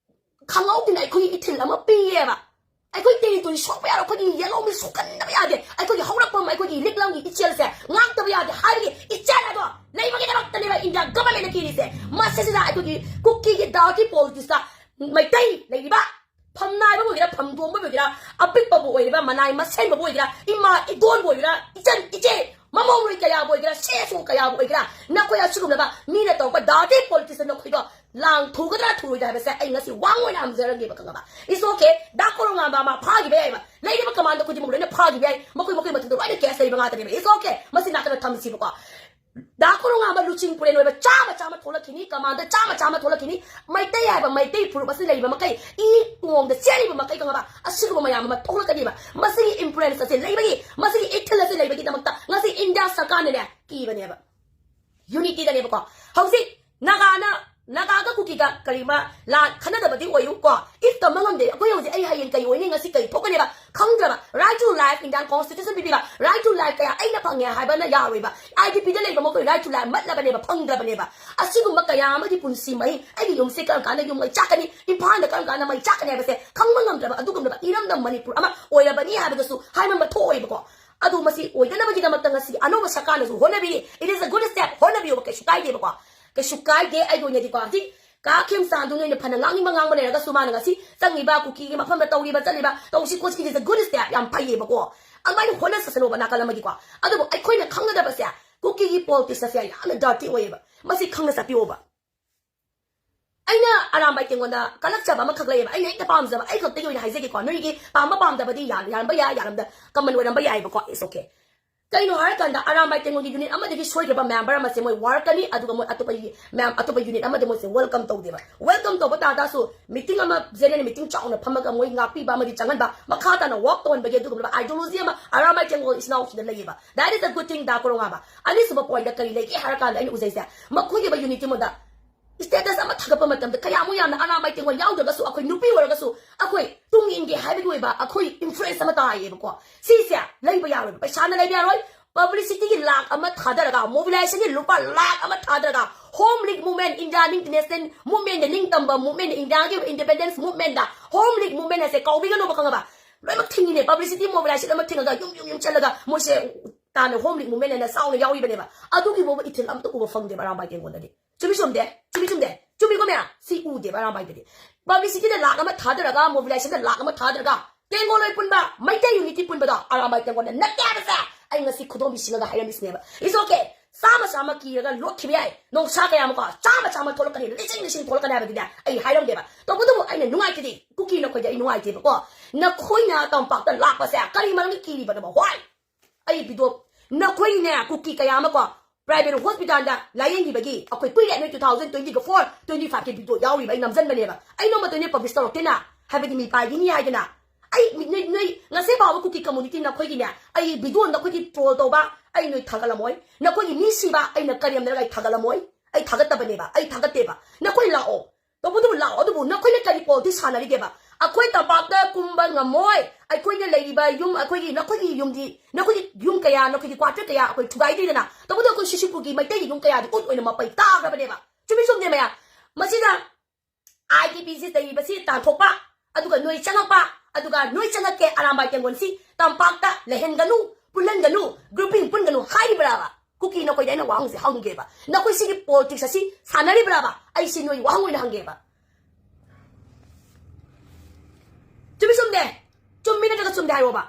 ꯈꯪꯍꯧꯗꯅ ꯑꯩꯈꯣꯏꯒꯤ ꯏꯊꯤꯜ ꯑꯃ ꯄꯤꯌꯦꯕ꯫ ꯑꯩꯈꯣꯏ territory ꯁꯣꯛꯄ ꯌꯥꯔꯣꯏ, ꯑꯩꯈꯣꯏꯒꯤ ꯌꯦꯜꯍꯧꯃꯤ ꯁꯣꯛꯍꯟꯗꯕ ꯌꯥꯗꯦ, ꯑꯩꯈꯣꯏꯒꯤ ꯍꯧꯔꯛꯐꯝ, ꯑꯩꯈꯣꯏꯒꯤ ꯂꯤꯛꯂꯝꯒꯤ ꯏꯆꯦꯜꯁꯦ ꯉꯥꯛꯇꯕ ꯌꯥꯗꯦ ꯍꯥꯏꯕꯒꯤ ꯏꯆꯦꯜ ꯑꯗꯣ ꯂꯩꯕꯒꯤꯗꯃꯛꯇꯅꯦꯕ India governmentꯅ ꯀꯤꯔꯤꯁꯦ꯫ ꯃꯁꯤꯁꯤꯗ ꯑꯩꯈꯣꯏꯒꯤ ꯀꯨꯀꯤꯒꯤ dirty politicsꯇ ꯃꯩꯇꯩ ꯂꯩꯔꯤꯕ, ꯐꯝꯅꯥꯏꯕꯕꯨ ꯑꯣꯏꯒꯦꯔꯥ, ꯐꯝꯗꯣꯝꯕꯕꯨ ꯑꯣꯏꯒꯦꯔꯥ, ꯑꯄꯤꯛꯄꯕꯨ ꯑꯣꯏꯒꯦꯔꯥ, ꯃꯅꯥꯏ ꯃꯁꯦꯟꯕꯕꯨ ꯑꯣꯏꯒꯦꯔꯥ, ꯏꯃꯥ ꯏꯗꯣꯟꯕꯨ ꯑꯣꯏꯒꯦꯔꯥ, ꯏꯆꯟ ꯏꯆꯦ, ꯃꯃꯧꯔꯣꯏ ꯀꯌꯥꯕꯨ ꯑꯣꯏꯒꯦꯔꯥ, ꯁꯦꯁꯣ ꯀꯌꯥꯕꯨ ꯑꯣꯏꯒꯦꯔꯥ, ꯅꯈꯣꯏ ꯑꯁꯤꯒꯨꯝꯂꯕ ꯃꯤꯅ ꯇꯧꯔꯛꯄ dirty politicsꯇ ꯅꯈꯣꯏꯗꯣ ꯂꯥꯡ ꯊꯨꯒꯗ꯭ꯔꯥ ꯊꯨꯔꯣꯏꯗ꯭ꯔꯥ ꯍꯥꯏꯕꯁꯦ ꯑꯩ ꯉꯁꯤ ꯋꯥꯡ ꯑꯣꯏꯅ ꯍꯪꯖꯔꯒꯦꯕ, ꯈꯪꯉꯕ? It's okay, ꯗꯥ ꯀꯣꯔꯧꯉꯥꯟꯕ ꯑꯃ ꯐꯥꯈꯤꯕ ꯌꯥꯏꯕ, ꯂꯩꯔꯤꯕ commander ꯈꯨꯗꯤꯡꯃꯛ ꯂꯣꯏꯅ ꯐꯥꯈꯤꯕ ꯌꯥꯏ, ꯃꯈꯣꯏ ꯃꯈꯣꯏ ꯃꯊꯛꯇ ꯂꯣꯏꯅ case ꯂꯩꯕ ꯉꯥꯛꯇꯅꯦꯕ, it's okay, ꯃꯁꯤ ꯅꯥꯀꯟꯗ ꯊꯝꯁꯤꯕꯀꯣ꯫ ꯗꯥ ꯀꯣꯔꯧꯉꯥꯟꯕ ꯂꯨꯆꯤꯡꯄꯨꯔꯦꯜ ꯑꯣꯏꯕ ꯆꯥꯝꯃ ꯆꯥꯝꯃ ꯊꯣꯛꯂꯛꯈꯤꯅꯤ, commander ꯆꯥꯝꯃ ꯆꯥꯝꯃ ꯊꯣꯛꯂꯛꯈꯤꯅꯤ, ꯃꯩꯇꯩ ꯍꯥꯏꯕ ꯃꯩꯇꯩ ꯐꯨꯔꯨꯞ ꯑꯁꯤ ꯂꯩꯔꯤꯕ ꯃꯈꯩ, ꯏ ꯇꯣꯡꯗ ꯆꯦꯜꯂꯤꯕ ꯃꯈꯩ, ꯈꯪꯉꯕ? ꯑꯁꯤꯒꯨꯝꯕ ꯃꯌꯥꯝ ꯑꯃ ꯊꯣꯛꯂꯛꯀꯅꯤꯕ꯫ ꯃꯁꯤꯒꯤ influence ꯑꯁꯤ ꯂꯩꯕꯒꯤ, ꯃꯁꯤꯒꯤ ꯏꯊꯤꯜ ꯑꯁꯤ ꯂꯩꯕꯒꯤꯗꯃꯛꯇ ꯉꯁꯤ India ꯁꯔꯀꯥꯔꯅꯅꯦ ꯀꯤꯕꯅꯦꯕ꯫ Unityꯗꯅꯦꯕꯀꯣ꯫ ꯍꯧꯖꯤꯛ ꯅꯥꯒꯥꯅ, ꯅꯥꯒꯥꯒ ꯀꯨꯀꯤꯒ ꯀꯔꯤꯃ ꯂꯥꯟ ꯈꯟꯅꯗꯕꯗꯤ ꯑꯣꯏꯌꯨ ꯀꯣ꯫ If ꯇꯝꯕ ꯉꯝꯗꯦ, ꯑꯩꯈꯣꯏ ꯍꯧꯖꯤꯛ ꯑꯩ ꯍꯌꯦꯡ ꯀꯩ ꯑꯣꯏꯅꯤ, ꯉꯁꯤ ꯀꯩ ꯊꯣꯛꯀꯅꯦꯕ ꯈꯪꯗ꯭ꯔꯕ꯫ Right to life, Indian constitution ꯄꯤꯕꯤꯕ right to life ꯀꯌꯥ ꯑꯩꯅ ꯐꯪꯉꯦ ꯍꯥꯏꯕꯅ ꯌꯥꯔꯣꯏꯕ꯫ IDPꯗ ꯂꯩꯕ ꯃꯈꯣꯏ right to life ꯃꯠꯂꯕꯅꯦꯕ, ꯐꯪꯗ꯭ꯔꯕꯅꯦꯕ꯫ ꯑꯁꯤꯒꯨꯝꯕ ꯀꯌꯥ ꯑꯃꯒꯤ ꯄꯨꯟꯁꯤ ꯃꯍꯤꯡ, ꯑꯩꯒꯤ ꯌꯨꯝꯁꯦ ꯀꯔꯝ ꯀꯥꯟꯗ ꯌꯨꯝ ꯃꯩ ꯆꯥꯛꯀꯅꯤ, ꯏꯝꯐꯥꯜꯗ ꯀꯔꯝ ꯀꯥꯟꯗ ꯃꯩ ꯆꯥꯛꯀꯅꯤ ꯍꯥꯏꯕꯁꯦ ꯈꯪꯕ ꯉꯝꯗ꯭ꯔꯕ ꯑꯗꯨꯒꯨꯝꯂꯕ ꯏꯔꯝꯗꯝ ꯃꯅꯤꯄꯨꯔ ꯑꯃ ꯑꯣꯏꯔꯕꯅꯤ ꯍꯥꯏꯕꯗꯨꯁꯨ ꯍꯥꯏꯃꯟꯕ ꯊꯣꯛꯑꯣꯏꯕꯀꯣ꯫ ꯑꯗꯨ ꯃꯁꯤ ꯑꯣꯏꯗꯅꯕꯒꯤꯗꯃꯛꯇ ꯉꯁꯤ ꯑꯅꯧꯕ ꯁꯔꯀꯥꯔꯅꯁꯨ ꯍꯣꯠꯅꯕꯤꯔꯤ꯫ It is a good step, ꯍꯣꯠꯅꯕꯤꯌꯨꯕ, ꯀꯩꯁꯨ ꯀꯥꯏꯗꯦꯕꯀꯣ, ꯀꯩꯁꯨ ꯀꯥꯏꯗꯦ꯫ ꯑꯩꯒꯤ ꯑꯣꯏꯅꯗꯤꯀꯣ, ꯍꯧꯖꯤꯛ ꯀꯥ ꯈꯦꯝꯆꯥꯟꯗꯨ ꯅꯣꯏꯅ ꯐꯅ ꯉꯥꯡꯅꯤꯡꯕ ꯉꯥꯡꯕ ꯂꯩꯔꯒꯁꯨ, ꯃꯥꯅ ꯉꯁꯤ ꯆꯪꯉꯤꯕ ꯀꯨꯀꯤꯒꯤ ꯃꯐꯝꯗ ꯇꯧꯔꯤꯕ ꯆꯠꯂꯤꯕ, ꯇꯧꯁꯤ ꯈꯣꯠꯁꯤ, is a good step, ꯌꯥꯝ ꯐꯩꯌꯦꯕꯀꯣ꯫ ꯑꯗꯨꯃꯥꯏꯅ ꯍꯣꯠꯅꯁꯁꯅꯣꯕ ꯅꯥꯀꯜ ꯑꯃꯒꯤꯀꯣ꯫ ꯑꯗꯨꯕꯨ ꯑꯩꯈꯣꯏꯅ ꯈꯪꯒꯗꯕꯁꯦ, ꯀꯨꯀꯤꯒꯤ ꯄꯣꯂꯤꯇꯤꯛꯁ ꯑꯁꯦ ꯌꯥꯝꯅ ꯗꯔꯇꯤ ꯑꯣꯏꯌꯦꯕ꯫ ꯃꯁꯤ ꯈꯪꯅ ꯆꯠꯄꯤꯌꯣꯕ꯫ ꯑꯩꯅ ꯑꯔꯥꯝꯕꯥꯏ ꯇꯦꯡꯒꯣꯟꯗ ꯀꯜꯂꯛꯆꯕ ꯑꯃꯈꯛ ꯂꯩꯌꯦꯕ꯫ ꯑꯩꯅ ꯍꯦꯛꯇ ꯄꯥꯝꯖꯕ, ꯑꯩ ꯈꯛꯇꯒꯤ ꯑꯣꯏꯅ ꯍꯥꯏꯖꯒꯦꯀꯣ꯫ ꯅꯣꯏꯒꯤ ꯄꯥꯝꯕ ꯄꯥꯝꯗꯕꯗꯤ ꯌꯥ-, ꯌꯥꯔꯝꯕ ꯌꯥꯏ, ꯌꯥꯔꯝꯗ ꯀꯃꯟ ꯑꯣꯏꯔꯝꯕ ꯌꯥꯏꯕꯀꯣ, it's okay꯫ ꯀꯩꯅꯣ ꯍꯥꯏꯔꯀꯥꯟꯗ, ꯑꯔꯥꯝꯕꯥꯏ ꯇꯦꯡꯒꯣꯟꯒꯤ ꯌꯨꯅꯤꯠ ꯑꯃꯗꯒꯤ ꯁꯣꯏꯈ꯭ꯔꯕ ꯃꯦꯝꯕꯔ ꯑꯃꯁꯦ ꯃꯣꯏ ꯋꯥꯔꯛꯀꯅꯤ, ꯑꯗꯨꯒ ꯃꯣꯏ ꯑꯇꯣꯞꯄ ꯌꯨ-, ꯃꯌꯥꯝ ꯑꯇꯣꯞꯄ ꯌꯨꯅꯤꯠ ꯑꯃꯗ ꯃꯣꯏꯁꯦ ꯋꯦꯜꯀꯝ ꯇꯧꯗꯦꯕ꯫ ꯋꯦꯜꯀꯝ ꯇꯧꯕ ꯇꯥꯔ ꯇꯥꯔꯁꯨ, ꯃꯤꯇꯤꯡ ꯑꯃ, ꯖꯦꯅꯔꯦꯜ ꯃꯤꯇꯤꯡ ꯆꯥꯎꯅ ꯐꯝꯃꯒ ꯃꯣꯏ ꯉꯥꯛꯄꯤꯕ ꯑꯃꯗꯤ ꯆꯪꯍꯟꯕ, ꯃꯈꯥ ꯇꯥꯅ ꯋꯥꯛ ꯇꯧꯍꯟꯕꯒꯤ ꯑꯗꯨꯒꯨꯝꯂꯕ ꯑꯥꯏꯗꯤꯌꯣꯂꯣꯖꯤ ꯑꯃ ꯑꯔꯥꯝꯕꯥꯏ ꯇꯦꯡꯒꯣꯜ ꯏꯆꯤꯟ ꯏꯅꯥꯎꯁꯤꯡꯗ ꯂꯩꯌꯦꯕ꯫ That is a good thing, ꯗꯥ ꯀꯣꯔꯣꯉꯥꯕ꯫ ꯑꯅꯤꯁꯨꯕ ꯄꯣꯏꯟꯗ ꯀꯔꯤ ꯂꯩꯒꯦ ꯍꯥꯏꯔꯀꯥꯟꯗ, ꯑꯩꯅ ꯎꯖꯩꯁꯦ, ꯃꯈꯣꯏꯒꯤ ꯌꯨꯅꯤꯠ ꯑꯃꯗ ꯁ꯭ꯇꯦꯇꯁ ꯑꯃ ꯊꯥꯒꯠꯄ ꯃꯇꯝꯗ ꯀꯌꯥꯃꯨꯛ ꯌꯥꯝꯅ ꯑꯔꯥꯝꯕꯥꯏ ꯇꯦꯡꯒꯣꯜ ꯌꯥꯎꯗ꯭ꯔꯒꯁꯨ, ꯑꯩꯈꯣꯏ ꯅꯨꯄꯤ ꯑꯣꯏꯔꯒꯁꯨ ꯑꯩꯈꯣꯏ ꯇꯨꯡ ꯏꯟꯒꯦ ꯍꯥꯏꯕꯒꯤ ꯑꯣꯏꯕ ꯑꯩꯈꯣꯏ ꯏꯟꯐ꯭ꯂꯨꯌꯦꯟꯁ ꯑꯃ ꯇꯥꯏꯌꯦꯕꯀꯣ꯫ ꯁꯤꯁꯦ ꯂꯩꯕ ꯌꯥꯔꯣꯏꯕ, ꯄꯩꯁꯥꯅ ꯂꯩꯕ ꯌꯥꯔꯣꯏ꯫ ꯄꯕ꯭ꯂꯤꯁꯤꯇꯤꯒꯤ ꯂꯥꯛ ꯑꯃ ꯊꯥꯗꯔꯒ, ꯃꯣꯕꯤꯂꯥꯏꯖꯦꯁꯟꯒꯤ ꯂꯨꯄꯥ ꯂꯥꯛ ꯑꯃ ꯊꯥꯗꯔꯒ, home league movement, Indian national movement, ꯅꯤꯡꯇꯝꯕ ꯃꯨꯚꯃꯦꯟꯠ, ꯏꯟꯗꯤꯌꯥꯒꯤ independence movement, home league movement ꯑꯁꯦ ꯀꯥꯎꯕꯤꯒꯅꯣꯕ, ꯈꯪꯉꯕ? ꯂꯣꯏꯅꯃꯛ ꯊꯤꯡꯉꯤꯅꯦ, ꯄꯕ꯭ꯂꯤꯁꯤꯇꯤ, ꯃꯣꯕꯤꯂꯥꯏꯖꯦꯁꯟ ꯑꯃ ꯊꯤꯡꯉꯒ ꯌꯨꯝ ꯌꯨꯝ ꯌꯨꯝ ꯆꯠꯂꯒ ꯃꯣꯏꯁꯦ ꯇꯥꯅ ꯍꯣꯝ ꯂꯤꯒ ꯃꯨꯚꯃꯦꯟꯠ ꯍꯥꯏꯅ ꯆꯥꯎꯅ ꯌꯥꯎꯔꯤꯕꯅꯦꯕ꯫ ꯑꯗꯨꯒꯤ ꯐꯥꯎꯕ ꯏꯊꯤꯜ ꯑꯝꯇ ꯎꯕ ꯐꯪꯗꯦꯕ ꯑꯔꯥꯝꯕꯥꯏ ꯇꯦꯡꯒꯣꯜꯗꯗꯤ꯫ ꯆꯨꯝꯃꯤ ꯆꯨꯝꯗꯦ? ꯆꯨꯝꯃꯤ ꯆꯨꯝꯗꯦ? ꯆꯨꯝꯃꯤꯀꯣ ꯃꯌꯥꯝ? ꯁꯤ ꯎꯗꯦꯕ ꯑꯔꯥꯝꯕꯥꯏꯗꯗꯤ꯫ ꯄꯕ꯭ꯂꯤꯁꯤꯇꯤꯗ ꯂꯥꯛ ꯑꯃ ꯊꯥꯗꯔꯒ, ꯃꯣꯕꯤꯂꯥꯏꯖꯦꯁꯟꯗ ꯂꯥꯛ ꯑꯃ ꯊꯥꯗꯔꯒ, ꯇꯦꯡꯒꯣꯜ ꯂꯣꯏ ꯄꯨꯟꯕ, ꯃꯩꯇꯩ ꯌꯨꯅꯤꯇꯤ ꯄꯨꯟꯕꯗꯣ ꯑꯔꯥꯝꯕꯥꯏ ꯇꯦꯡꯒꯣꯜꯅ ꯅꯠꯇꯦ ꯍꯥꯏꯕꯁꯦ ꯑꯩ ꯉꯁꯤ ꯈꯨꯗꯣꯝꯕꯤ ꯁꯤꯡꯉꯒ ꯍꯥꯏꯔꯝꯃꯤꯁꯤꯅꯦꯕ꯫ It's okay꯫ ꯆꯥꯝꯃ ꯆꯥꯝꯃ ꯀꯤꯔꯒ ꯂꯣꯠꯈꯤꯕ ꯌꯥꯏ꯫ ꯅꯣꯡꯁꯥ ꯀꯌꯥ ꯑꯃꯀꯣ, ꯆꯥꯝꯃ ꯆꯥꯝꯃ ꯊꯣꯛꯂꯛꯀꯅꯤ, ꯂꯤꯁꯤꯡ ꯂꯤꯁꯤꯡ ꯊꯣꯛꯂꯛꯀꯅꯤ ꯍꯥꯏꯕꯗꯤꯅꯦ ꯑꯩ ꯍꯥꯏꯔꯝꯗꯦꯕ꯫ ꯇꯧꯕꯇꯕꯨ ꯑꯩꯅ ꯅꯨꯡꯉꯥꯏꯇꯗꯤ, ꯀꯨꯀꯤ ꯅꯈꯣꯏꯗ ꯑꯩ ꯅꯨꯡꯉꯥꯏꯇꯦꯕꯀꯣ꯫ ꯅꯈꯣꯏꯅ ꯇꯝꯄꯥꯛꯇ ꯂꯥꯛꯄꯁꯦ ꯀꯔꯤ ꯃꯔꯝꯒꯤ ꯀꯤꯔꯤꯕꯅꯣꯕ? Why? ꯑꯩ ꯚꯤꯗꯤꯑꯣ, ꯅꯈꯣꯏꯅꯦ, ꯀꯨꯀꯤ ꯀꯌꯥ ꯑꯃ ꯀꯣ, ꯄ꯭ꯔꯥꯏꯚꯦꯠ ꯍꯣꯁꯄꯤꯇꯥꯜꯗ ꯂꯥꯌꯦꯡꯈꯤꯕꯒꯤ ꯑꯩꯈꯣꯏ ꯀꯨꯏꯔꯦ, ꯅꯣꯏ two thousand twenty-four, twenty-five ꯀꯤ ꯚꯤꯗꯤꯑꯣ ꯌꯥꯎꯔꯤꯕ ꯑꯩ ꯅꯝꯖꯟꯕꯅꯦꯕ꯫ ꯑꯩ ꯅꯣꯡꯃꯇ ꯅꯣꯏ ꯄꯕ꯭ꯂꯤꯁ ꯇꯧꯔꯛꯇꯦꯅ, ꯍꯥꯏꯕꯗꯤ ꯃꯤ ꯄꯥꯏꯈꯤꯅꯤ ꯍꯥꯏꯗꯅ꯫ ꯑꯩ ꯃꯤ-, ꯅꯣꯏ, ꯅꯣꯏ ꯉꯁꯤ ꯐꯥꯎꯕ ꯀꯨꯀꯤ ꯀꯝꯃꯨꯅꯤꯇꯤ ꯅꯈꯣꯏꯒꯤꯅꯦ, ꯑꯩ ꯚꯤꯗꯤꯑꯣ ꯅꯈꯣꯏꯒꯤ ꯇ꯭ꯔꯣꯜ ꯇꯧꯕ ꯑꯩ ꯅꯣꯏ ꯊꯥꯒꯠꯂꯝꯃꯣꯏ, ꯅꯈꯣꯏꯒꯤ ꯃꯤ ꯁꯤꯕ ꯑꯩꯅ ꯀꯔꯦꯝꯅꯔꯒ ꯑꯩ ꯊꯥꯒꯠꯂꯝꯃꯣꯏ, ꯑꯩ ꯊꯥꯒꯠꯇꯕꯅꯦꯕ, ꯑꯩ ꯊꯥꯒꯠꯇꯦꯕ꯫ ꯅꯈꯣꯏ ꯂꯥꯛꯑꯣ, ꯇꯧꯕꯇꯕꯨ ꯂꯥꯛꯑꯣ, ꯑꯗꯨꯕꯨ ꯅꯈꯣꯏꯅ ꯀꯔꯤ ꯄꯣꯂꯤꯇꯤꯛꯁ ꯁꯥꯟꯅꯔꯤꯒꯦꯕ? ꯑꯩꯈꯣꯏ ꯇꯝꯄꯥꯛꯇ ꯀꯨꯝꯕ ꯉꯝꯃꯣꯏ, ꯑꯩꯈꯣꯏꯅ ꯂꯩꯔꯤꯕ ꯌꯨꯝ, ꯑꯩꯈꯣꯏꯒꯤ, ꯅꯈꯣꯏꯒꯤ ꯌꯨꯝꯗꯤ, ꯅꯈꯣꯏꯒꯤ ꯌꯨꯝ ꯀꯌꯥ, ꯅꯈꯣꯏꯒꯤ ꯀ꯭ꯋꯥꯇꯔ ꯀꯌꯥ ꯑꯩꯈꯣꯏ ꯊꯨꯒꯥꯏꯗ꯭ꯔꯤꯗꯅ꯫ ꯇꯧꯕꯇꯕꯨ ꯑꯩꯈꯣꯏ ꯁꯤꯁꯤꯄꯨꯔꯒꯤ ꯃꯩꯇꯩꯒꯤ ꯌꯨꯝ ꯀꯌꯥꯗꯤ ꯎꯠ ꯑꯣꯏꯅ ꯃꯄꯩ ꯇꯥꯈ꯭ꯔꯕꯅꯦꯕ꯫ ꯆꯨꯝꯃꯤ ꯆꯨꯝꯗꯦ ꯃꯌꯥꯝ? ꯃꯁꯤꯗ ꯑꯥꯏ ꯗꯤ ꯄꯤ ꯁꯤ ꯂꯩꯔꯤꯕꯁꯤ ꯇꯥꯟꯊꯣꯛꯄ, ꯑꯗꯨꯒ ꯅꯣꯏ ꯆꯪꯉꯛꯄ, ꯑꯗꯨꯒ ꯅꯣꯏ ꯆꯪꯉꯛꯀꯦ, ꯑꯔꯥꯝꯕꯥꯏ ꯇꯦꯡꯒꯣꯜꯁꯤ ꯇꯝꯄꯥꯛꯇ ꯂꯩꯍꯟꯒꯅꯨ, ꯄꯨꯜꯍꯟꯒꯅꯨ, ꯒ꯭ꯔꯨꯄꯤꯡ ꯄꯨꯟꯒꯅꯨ ꯍꯥꯏꯔꯤꯕ꯭ꯔꯥꯕ? ꯀꯨꯀꯤ ꯅꯈꯣꯏꯗ ꯑꯩꯅ ꯋꯥꯍꯪꯁꯦ ꯍꯪꯒꯦꯕ, ꯅꯈꯣꯏ ꯁꯤꯒꯤ ꯄꯣꯂꯤꯇꯤꯛꯁ ꯑꯁꯤ ꯁꯥꯟꯅꯔꯤꯕ꯭ꯔꯥꯕ? ꯑꯩ ꯁꯤ ꯅꯣꯏ ꯋꯥꯍꯪ ꯑꯣꯏꯅ ꯍꯪꯒꯦꯕ꯫ ꯆꯨꯝꯃꯤ ꯆꯨꯝꯗꯦ? ꯆꯨꯝꯃꯤ ꯅꯠꯇ꯭ꯔꯒ ꯆꯨꯝꯗꯦ ꯍꯥꯏꯔꯣꯕ꯫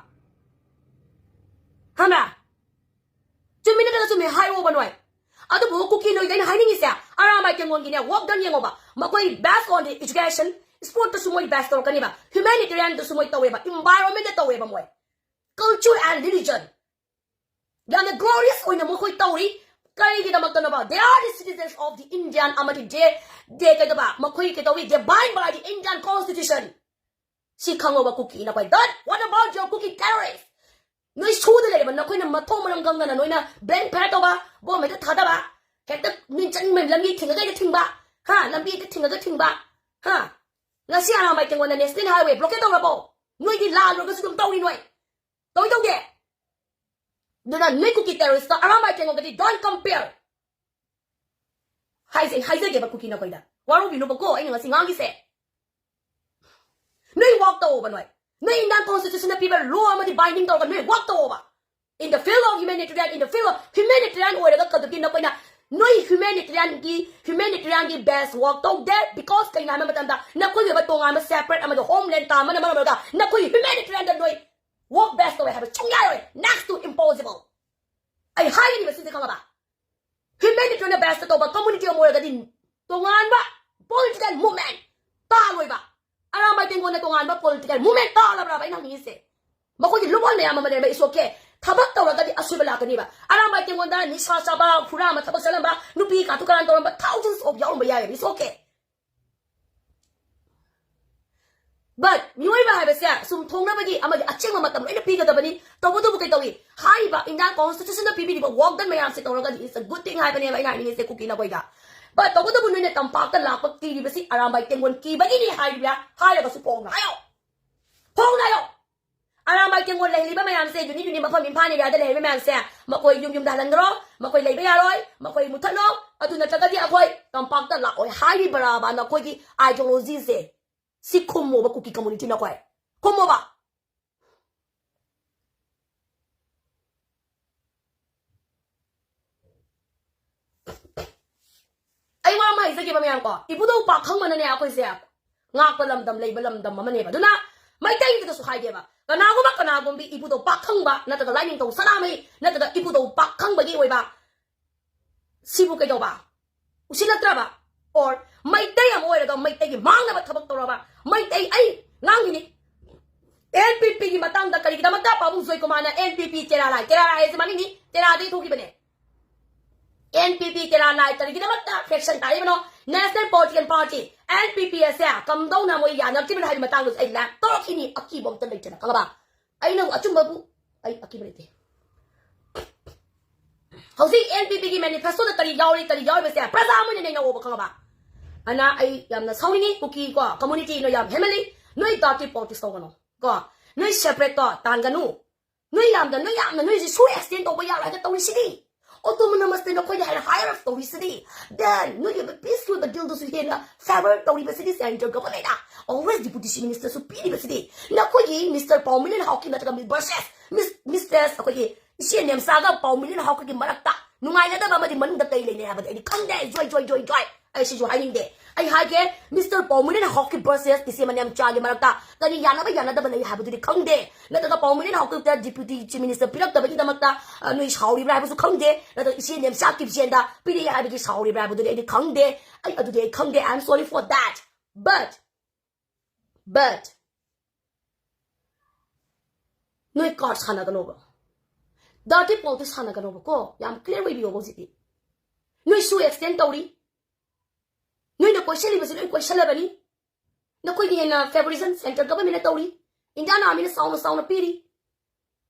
ꯈꯪꯕ꯭ꯔꯥ? ꯆꯨꯝꯃꯤ ꯅꯠꯇ꯭ꯔꯒ ꯆꯨꯝꯃꯤ ꯍꯥꯏꯔꯣꯕ ꯅꯣꯏ꯫ ꯑꯗꯨꯕꯨ ꯀꯨꯀꯤ ꯅꯣꯏꯗ ꯑꯩꯅ ꯍꯥꯏꯅꯤꯡꯉꯤꯁꯦ, ꯑꯔꯥꯝꯕꯥꯏ ꯇꯦꯡꯒꯣꯟꯒꯤꯅꯦ, ꯋꯥꯛ ꯗꯟ ꯌꯦꯡꯉꯣꯕ꯫ ꯃꯈꯣꯏ based on the education, sportꯇꯁꯨ ꯃꯣꯏ base ꯇꯧꯔꯛꯀꯅꯤꯕ, humanitarianꯗꯁꯨ ꯃꯣꯏ ꯇꯧꯋꯦꯕ, environmentꯇ ꯇꯧꯋꯦꯕ ꯃꯣꯏ, culture and religion꯫ ꯌꯥꯝꯅ glorious ꯑꯣꯏꯅ ꯃꯈꯣꯏ ꯇꯧꯔꯤ꯫ ꯀꯔꯤꯒꯤꯗꯃꯛꯇꯅꯣꯕ? They are the citizens of the Indian ꯑꯃꯗꯤ they, they ꯀꯩꯗꯧꯕ? ꯃꯈꯣꯏ ꯀꯩꯗꯧꯏ? They bind by the Indian constitution꯫ ꯁꯤ ꯈꯪꯉꯣꯕ ꯀꯨꯀꯤ ꯅꯈꯣꯏ꯫ Then what about your Kuki terrorists? ꯅꯣꯏ ꯁꯨꯗ ꯂꯩꯔꯕ ꯅꯈꯣꯏꯅ ꯃꯊꯣꯡ ꯃꯔꯝ ꯈꯪꯗꯅ ꯅꯣꯏꯅ blank fire ꯇꯧꯕ, ꯕꯣꯝ ꯍꯦꯛꯇ ꯊꯥꯗꯕ, ꯍꯦꯛꯇ ꯅꯣꯏ ꯆꯠꯅꯤꯡꯕ ꯂꯝꯕꯤ ꯊꯤꯡꯉꯒ ꯍꯦꯛꯇ ꯊꯤꯡꯕ, ꯍꯥ, ꯂꯝꯕꯤ ꯍꯦꯛꯇ ꯊꯤꯡꯉꯒ ꯊꯤꯡꯕ, ꯍꯥ? ꯉꯁꯤ ꯑꯔꯥꯝꯕꯥꯏ ꯇꯦꯡꯒꯣꯟꯗ national highway blockade ꯇꯧꯔꯕꯣ? ꯅꯣꯏꯗꯤ ꯂꯥꯜꯂꯨꯔꯒꯁꯨ ꯑꯗꯨꯝ ꯇꯧꯔꯤ ꯅꯣꯏ꯫ ꯇꯧꯏ ꯇꯧꯗꯦ? ꯑꯗꯨꯅ ꯅꯣꯏ ꯀꯨꯀꯤ terroristꯇ ꯑꯔꯥꯝꯕꯥꯏ ꯇꯦꯡꯒꯣꯟꯒꯗꯤ don't compare꯫ ꯍꯥꯏꯁꯦ, ꯍꯥꯏꯖꯒꯦꯕ ꯀꯨꯀꯤ ꯅꯈꯣꯏꯗ꯫ ꯋꯥꯔꯧꯕꯤꯅꯨꯕꯀꯣ ꯑꯩꯅ ꯉꯁꯤ ꯉꯥꯡꯉꯤꯁꯦ꯫ ꯅꯣꯏ ꯋꯥꯛ ꯇꯧꯑꯣꯕ ꯅꯣꯏ꯫ ꯅꯣꯏ Indian constitutionꯅ ꯄꯤꯕ law ꯑꯃꯗꯤ binding ꯇꯧꯔꯒ ꯅꯣꯏ ꯋꯥꯛ ꯇꯧꯑꯣꯕ꯫ In the field of humanitarian, in the field of humanitarian ꯑꯣꯏꯔꯒ ꯀꯗꯨꯗꯤ ꯅꯈꯣꯏꯅ ꯅꯣꯏ humanitarianꯒꯤ, humanitarianꯒꯤ base ꯋꯥꯛ ꯇꯧꯗꯦ꯫ Because ꯀꯩꯅꯣ ꯍꯥꯏꯕ ꯃꯇꯝꯗ ꯅꯈꯣꯏꯒꯤ ꯑꯣꯏꯕ ꯇꯣꯉꯥꯟꯕ separate ꯑꯃꯗꯤ homeland ꯇꯥꯝꯕꯅ ꯃꯔꯝ ꯑꯣꯏꯔꯒ ꯅꯈꯣꯏ humanitarianꯗ ꯅꯣꯏ ꯋꯥꯛ base ꯇꯧꯋꯦ ꯍꯥꯏꯕ ꯁꯨꯡꯌꯥ ꯌꯥꯔꯣꯏ꯫ Next to impossible꯫ ꯑꯩ ꯍꯥꯏꯔꯤꯕ ꯁꯤꯁꯦ ꯈꯪꯉꯕ? Humanitarian baseꯇ ꯇꯧꯕ community ꯑꯃ ꯑꯣꯏꯔꯒꯗꯤ ꯇꯣꯉꯥꯟꯕ political movement ꯇꯥꯜꯂꯣꯏꯕ꯫ ꯑꯔꯥꯝꯕꯥꯏ ꯇꯦꯡꯒꯣꯟꯅ ꯇꯣꯉꯥꯟꯕ political movement ꯇꯥꯜꯂꯕ꯭ꯔꯕ ꯑꯩꯅ ꯍꯪꯅꯤꯡꯉꯤꯁꯦ? ꯃꯈꯣꯏꯒꯤ ꯂꯨꯞꯂꯣꯟ ꯃꯌꯥꯝ ꯑꯃ ꯂꯩꯔꯝꯕ, it's okay꯫ ꯊꯕꯛ ꯇꯧꯔꯒꯗꯤ ꯑꯁꯣꯏꯕ ꯂꯥꯛꯀꯅꯤꯕ꯫ ꯑꯔꯥꯝꯕꯥꯏ ꯇꯦꯡꯒꯣꯟꯗ ꯅꯤꯁꯥ ꯆꯥꯕ, ꯍꯨꯔꯥꯟꯕ ꯊꯕꯛ ꯆꯠꯂꯝꯕ, ꯅꯨꯄꯤ ꯀꯥꯇꯨ ꯀꯥꯔꯟ ꯇꯧꯔꯝꯕ thousands of ꯌꯥꯎꯔꯝꯕ ꯌꯥꯏꯌꯦꯕ, it's okay꯫ But ꯃꯤꯑꯣꯏꯕ ꯍꯥꯏꯕꯁꯦ ꯁꯨꯝ ꯊꯣꯡꯅꯕꯒꯤ ꯑꯃꯗꯤ ꯑꯆꯦꯡꯕ ꯃꯇꯝ ꯂꯣꯏꯅ ꯄꯤꯒꯗꯕꯅꯤ꯫ ꯇꯧꯕꯇꯕꯨ ꯀꯩ ꯇꯧꯏ? ꯍꯥꯏꯔꯤꯕ Indian constitutionꯅ ꯄꯤꯕꯤꯔꯤꯕ ꯋꯥꯛꯗꯟ ꯃꯌꯥꯝꯁꯦ ꯇꯧꯔꯒꯗꯤ it's a good thing ꯍꯥꯏꯕꯅꯦꯕ ꯑꯩꯅ ꯍꯥꯏꯅꯤꯡꯉꯤꯁꯦ ꯀꯨꯀꯤ ꯅꯈꯣꯏꯗ꯫ But ꯇꯧꯕꯇꯕꯨ ꯅꯣꯏꯅ ꯇꯝꯄꯥꯛꯇ ꯂꯥꯛꯄ ꯀꯤꯔꯤꯕꯁꯤ ꯑꯔꯥꯝꯕꯥꯏ ꯇꯦꯡꯒꯣꯟ ꯀꯤꯕꯒꯤꯅꯤ ꯍꯥꯏꯔꯤꯕ꯭ꯔꯥ? ꯍꯥꯏꯔꯒꯁꯨ ꯐꯣꯡꯅ ꯍꯥꯏꯌꯣ꯫ ꯐꯣꯡꯅ ꯍꯥꯏꯌꯣ꯫ ꯑꯔꯥꯝꯕꯥꯏ ꯇꯦꯡꯒꯣꯜ ꯂꯩꯍꯜꯂꯤꯕ ꯃꯌꯥꯝꯁꯦ, ꯌꯨꯅꯤꯠ ꯌꯨꯅꯤꯠ ꯃꯐꯝ ꯏꯝꯐꯥꯜ ꯑꯦꯔꯤꯌꯥꯗ ꯂꯩꯍꯜꯂꯤꯕ ꯃꯌꯥꯝꯁꯦ, ꯃꯈꯣꯏ ꯌꯨꯝ ꯌꯨꯝꯗ ꯍꯜꯍꯟꯈ꯭ꯔꯣ, ꯃꯈꯣꯏ ꯂꯩꯕ ꯌꯥꯔꯣꯏ, ꯃꯈꯣꯏ ꯃꯨꯊꯠꯂꯣ, ꯑꯗꯨ ꯅꯠꯇ꯭ꯔꯒꯗꯤ ꯑꯩꯈꯣꯏ ꯇꯝꯄꯥꯛꯇ ꯂꯥꯛꯑꯣꯏ ꯍꯥꯏꯔꯤꯕ꯭ꯔꯥꯕ ꯅꯈꯣꯏꯒꯤ ideologyꯁꯦ? ꯁꯤ ꯈꯨꯝꯃꯣꯕ ꯀꯨꯀꯤ community ꯅꯈꯣꯏ꯫ ꯈꯨꯝꯃꯣꯕ꯫ ꯃꯌꯥꯝ ꯀꯣ, ꯏꯕꯨꯙꯧ ꯄꯥꯛꯈꯪꯕꯅꯅꯦ ꯑꯩꯈꯣꯏꯁꯦ ꯉꯥꯛꯄ ꯂꯝꯗꯝ, ꯂꯩꯕ ꯂꯝꯗꯝ ꯑꯃꯅꯦꯕ꯫ ꯑꯗꯨꯅ ꯃꯩꯇꯩꯒꯤꯗꯁꯨ ꯍꯥꯏꯒꯦꯕ, ꯀꯅꯥꯒꯨꯝꯕ ꯀꯅꯥꯒꯨꯝꯕꯤ ꯏꯕꯨꯙꯧ ꯄꯥꯛꯈꯪꯕ ꯅꯠꯇ꯭ꯔꯒ ꯂꯥꯏꯅꯤꯡꯊꯧ ꯁꯅꯥꯃꯍꯤ ꯅꯠꯇ꯭ꯔꯒ ꯏꯕꯨꯙꯧ ꯄꯥꯛꯈꯪꯕꯒꯤ ꯑꯣꯏꯕ ꯁꯤꯕꯨ ꯀꯩꯗꯧꯕ? ꯎꯁꯤꯜꯂꯛꯇ꯭ꯔꯕ? Or ꯃꯩꯇꯩ ꯑꯃ ꯑꯣꯏꯔꯒ ꯃꯩꯇꯩꯒꯤ ꯃꯥꯡꯅꯕ ꯊꯕꯛ ꯇꯧꯔꯕ? ꯃꯩꯇꯩ ꯑꯩ ꯉꯥꯡꯉꯤꯅꯤ, ꯑꯦꯟ ꯄꯤ ꯄꯤꯒꯤ ꯃꯇꯥꯡꯗ ꯀꯔꯤꯒꯤꯗꯃꯛꯇ ꯄꯥꯕꯨꯡ ꯖꯣꯏꯀꯨꯃꯥꯔꯅ ꯑꯦꯟ ꯄꯤ ꯄꯤ ꯇꯦꯔꯥ ꯂꯥꯏ, ꯇꯦꯔꯥ ꯂꯥꯏ ꯍꯥꯏꯁꯦ ꯃꯃꯤꯡꯅꯤ, ꯇꯦꯔꯥꯗꯒꯤ ꯊꯣꯛꯈꯤꯕꯅꯦ꯫ ꯑꯦꯟ ꯄꯤ ꯄꯤ ꯇꯦꯔꯥ ꯂꯥꯏ ꯀꯔꯤꯒꯤꯗꯃꯛꯇ faction ꯇꯥꯔꯤꯕꯅꯣ? National Political Party, N P P ꯑꯁꯦ ꯀꯝꯗꯧꯅ ꯃꯣꯏ ꯌꯥꯅꯔꯛꯇ꯭ꯔꯤꯕꯅꯣ ꯍꯥꯏꯕ ꯃꯇꯥꯡꯗꯁꯨ ꯑꯩ ꯂꯥꯏꯔꯤꯛ ꯇꯧꯔꯛꯈꯤꯅꯤ, ꯑꯀꯤꯕ ꯑꯝꯇ ꯂꯩꯇꯅ, ꯈꯪꯉꯕ? ꯑꯩꯅ ꯑꯆꯨꯝꯕꯕꯨ ꯑꯩ ꯑꯀꯤꯕ ꯂꯩꯇꯦ꯫ ꯍꯧꯖꯤꯛ ꯑꯦꯟ ꯄꯤ ꯄꯤꯒꯤ manifestoꯗ ꯀꯔꯤ ꯌꯥꯎꯔꯤ, ꯀꯔꯤ ꯌꯥꯎꯔꯤꯕꯁꯦ ꯄ꯭ꯔꯖꯥ ꯑꯃ ꯑꯣꯏꯅ ꯅꯩꯅꯧꯑꯣꯕ, ꯈꯪꯉꯕ? ꯑꯅ ꯑꯩ ꯌꯥꯝꯅ ꯁꯥꯎꯅꯤꯡꯉꯤ, ꯀꯨꯀꯤ ꯀꯣ communityꯅ ꯌꯥꯝ ꯍꯦꯟꯃꯜꯂꯤ꯫ ꯅꯣꯏ dirty politics ꯇꯧꯒꯅꯨ ꯀꯣ, ꯅꯣꯏ separateꯇꯣ ꯇꯥꯟꯒꯅꯨ꯫ ꯅꯣꯏ ꯌꯥꯝꯅ, ꯅꯣꯏ ꯌꯥꯝꯅ, ꯅꯣꯏꯁꯦ ꯁꯨ extend ꯇꯧꯕ ꯌꯥꯔꯣꯏ ꯍꯥꯏꯅ ꯇꯧꯔꯤꯁꯤꯗꯤ꯫ Autonomousꯅ ꯅꯈꯣꯏꯗ ꯍꯥꯏꯅ hire up ꯇꯧꯔꯤꯁꯤꯗꯤ꯫ Then ꯅꯣꯏꯒꯤ peace ꯑꯣꯏꯕ dealꯗꯨꯁꯨ ꯍꯦꯟꯅ favor ꯇꯧꯔꯤꯕꯁꯤꯗꯤ central governmentꯅ꯫ Always deputy chief ministerꯁꯨ ꯄꯤꯔꯤꯕꯁꯤꯗꯤ꯫ ꯅꯈꯣꯏꯒꯤ Mister ꯄꯥꯎꯃꯤꯂꯟ ꯍꯥꯎꯀꯤꯞ ꯅꯠꯇ꯭ꯔꯒ versus Miss, Mistress ꯑꯩꯈꯣꯏꯒꯤ ꯏꯆꯦ ꯅꯦꯝꯆꯥꯒ ꯄꯥꯎꯃꯤꯂꯟ ꯍꯥꯎꯀꯤꯞꯀꯤ ꯃꯔꯛꯇ ꯅꯨꯡꯉꯥꯏꯅꯗꯕ ꯑꯃꯗꯤ ꯃꯅꯨꯡꯗ ꯀꯩ ꯂꯩꯅꯩ ꯍꯥꯏꯕꯗꯤ ꯑꯩꯗꯤ ꯈꯪꯗꯦ꯫ ꯖꯣꯏ, ꯖꯣꯏ, ꯖꯣꯏ, ꯖꯣꯏ꯫ ꯑꯩ ꯁꯤꯁꯨ ꯍꯥꯏꯅꯤꯡꯗꯦ꯫ ꯑꯩ ꯍꯥꯏꯒꯦ, Mister ꯄꯥꯎꯃꯤꯂꯟ ꯍꯥꯎꯀꯤꯞ versus ꯏꯆꯦ ꯃꯅꯦꯝꯆꯥꯒꯤ ꯃꯔꯛꯇ ꯀꯔꯤ ꯌꯥꯅꯕ ꯌꯥꯅꯗꯕ ꯂꯩ ꯍꯥꯏꯕꯗꯨꯗꯤ ꯈꯪꯗꯦ꯫ ꯅꯠꯇ꯭ꯔꯒ ꯄꯥꯎꯃꯤꯂꯟ ꯍꯥꯎꯀꯤꯞꯇ deputy chief minister ꯄꯤꯔꯛꯇꯕꯒꯤꯗꯃꯛꯇ, ꯑ, ꯅꯣꯏ ꯁꯥꯎꯔꯤꯕ꯭ꯔꯥ ꯍꯥꯏꯕꯁꯨ ꯈꯪꯗꯦ꯫ ꯅꯠꯇ꯭ꯔꯒ ꯏꯆꯦ ꯅꯦꯝꯆꯥ ꯀꯤꯞꯖꯦꯟꯗ ꯄꯤꯔꯛꯑꯦ ꯍꯥꯏꯕꯒꯤ ꯁꯥꯎꯔꯤꯕ꯭ꯔꯥ ꯍꯥꯏꯕꯗꯨꯗꯤ ꯑꯩꯗꯤ ꯈꯪꯗꯦ꯫ ꯑꯩ ꯑꯗꯨꯗꯤ ꯑꯩ ꯈꯪꯗꯦ꯫ I am sorry for that. But, but, ꯅꯣꯏ card ꯁꯥꯟꯅꯒꯅꯣꯕ꯫ Dirty politics ꯁꯥꯟꯅꯒꯅꯣꯕꯀꯣ꯫ ꯌꯥꯝ clear ꯑꯣꯏꯕꯤꯌꯣꯕ ꯍꯧꯖꯤꯛꯇꯤ꯫ ꯅꯣꯏ ꯁꯨ extend ꯇꯧꯔꯤ꯫ ꯅꯣꯏꯅ ꯀꯣꯏꯁꯜꯂꯤꯕꯁꯤ ꯂꯣꯏ ꯀꯣꯏꯁꯜꯂꯕꯅꯤ꯫ ꯅꯈꯣꯏꯒꯤ ꯍꯦꯟꯅ favorism central governmentꯅ ꯇꯧꯔꯤ꯫ Indian armyꯅ ꯆꯥꯎꯅ ꯆꯥꯎꯅ ꯄꯤꯔꯤ꯫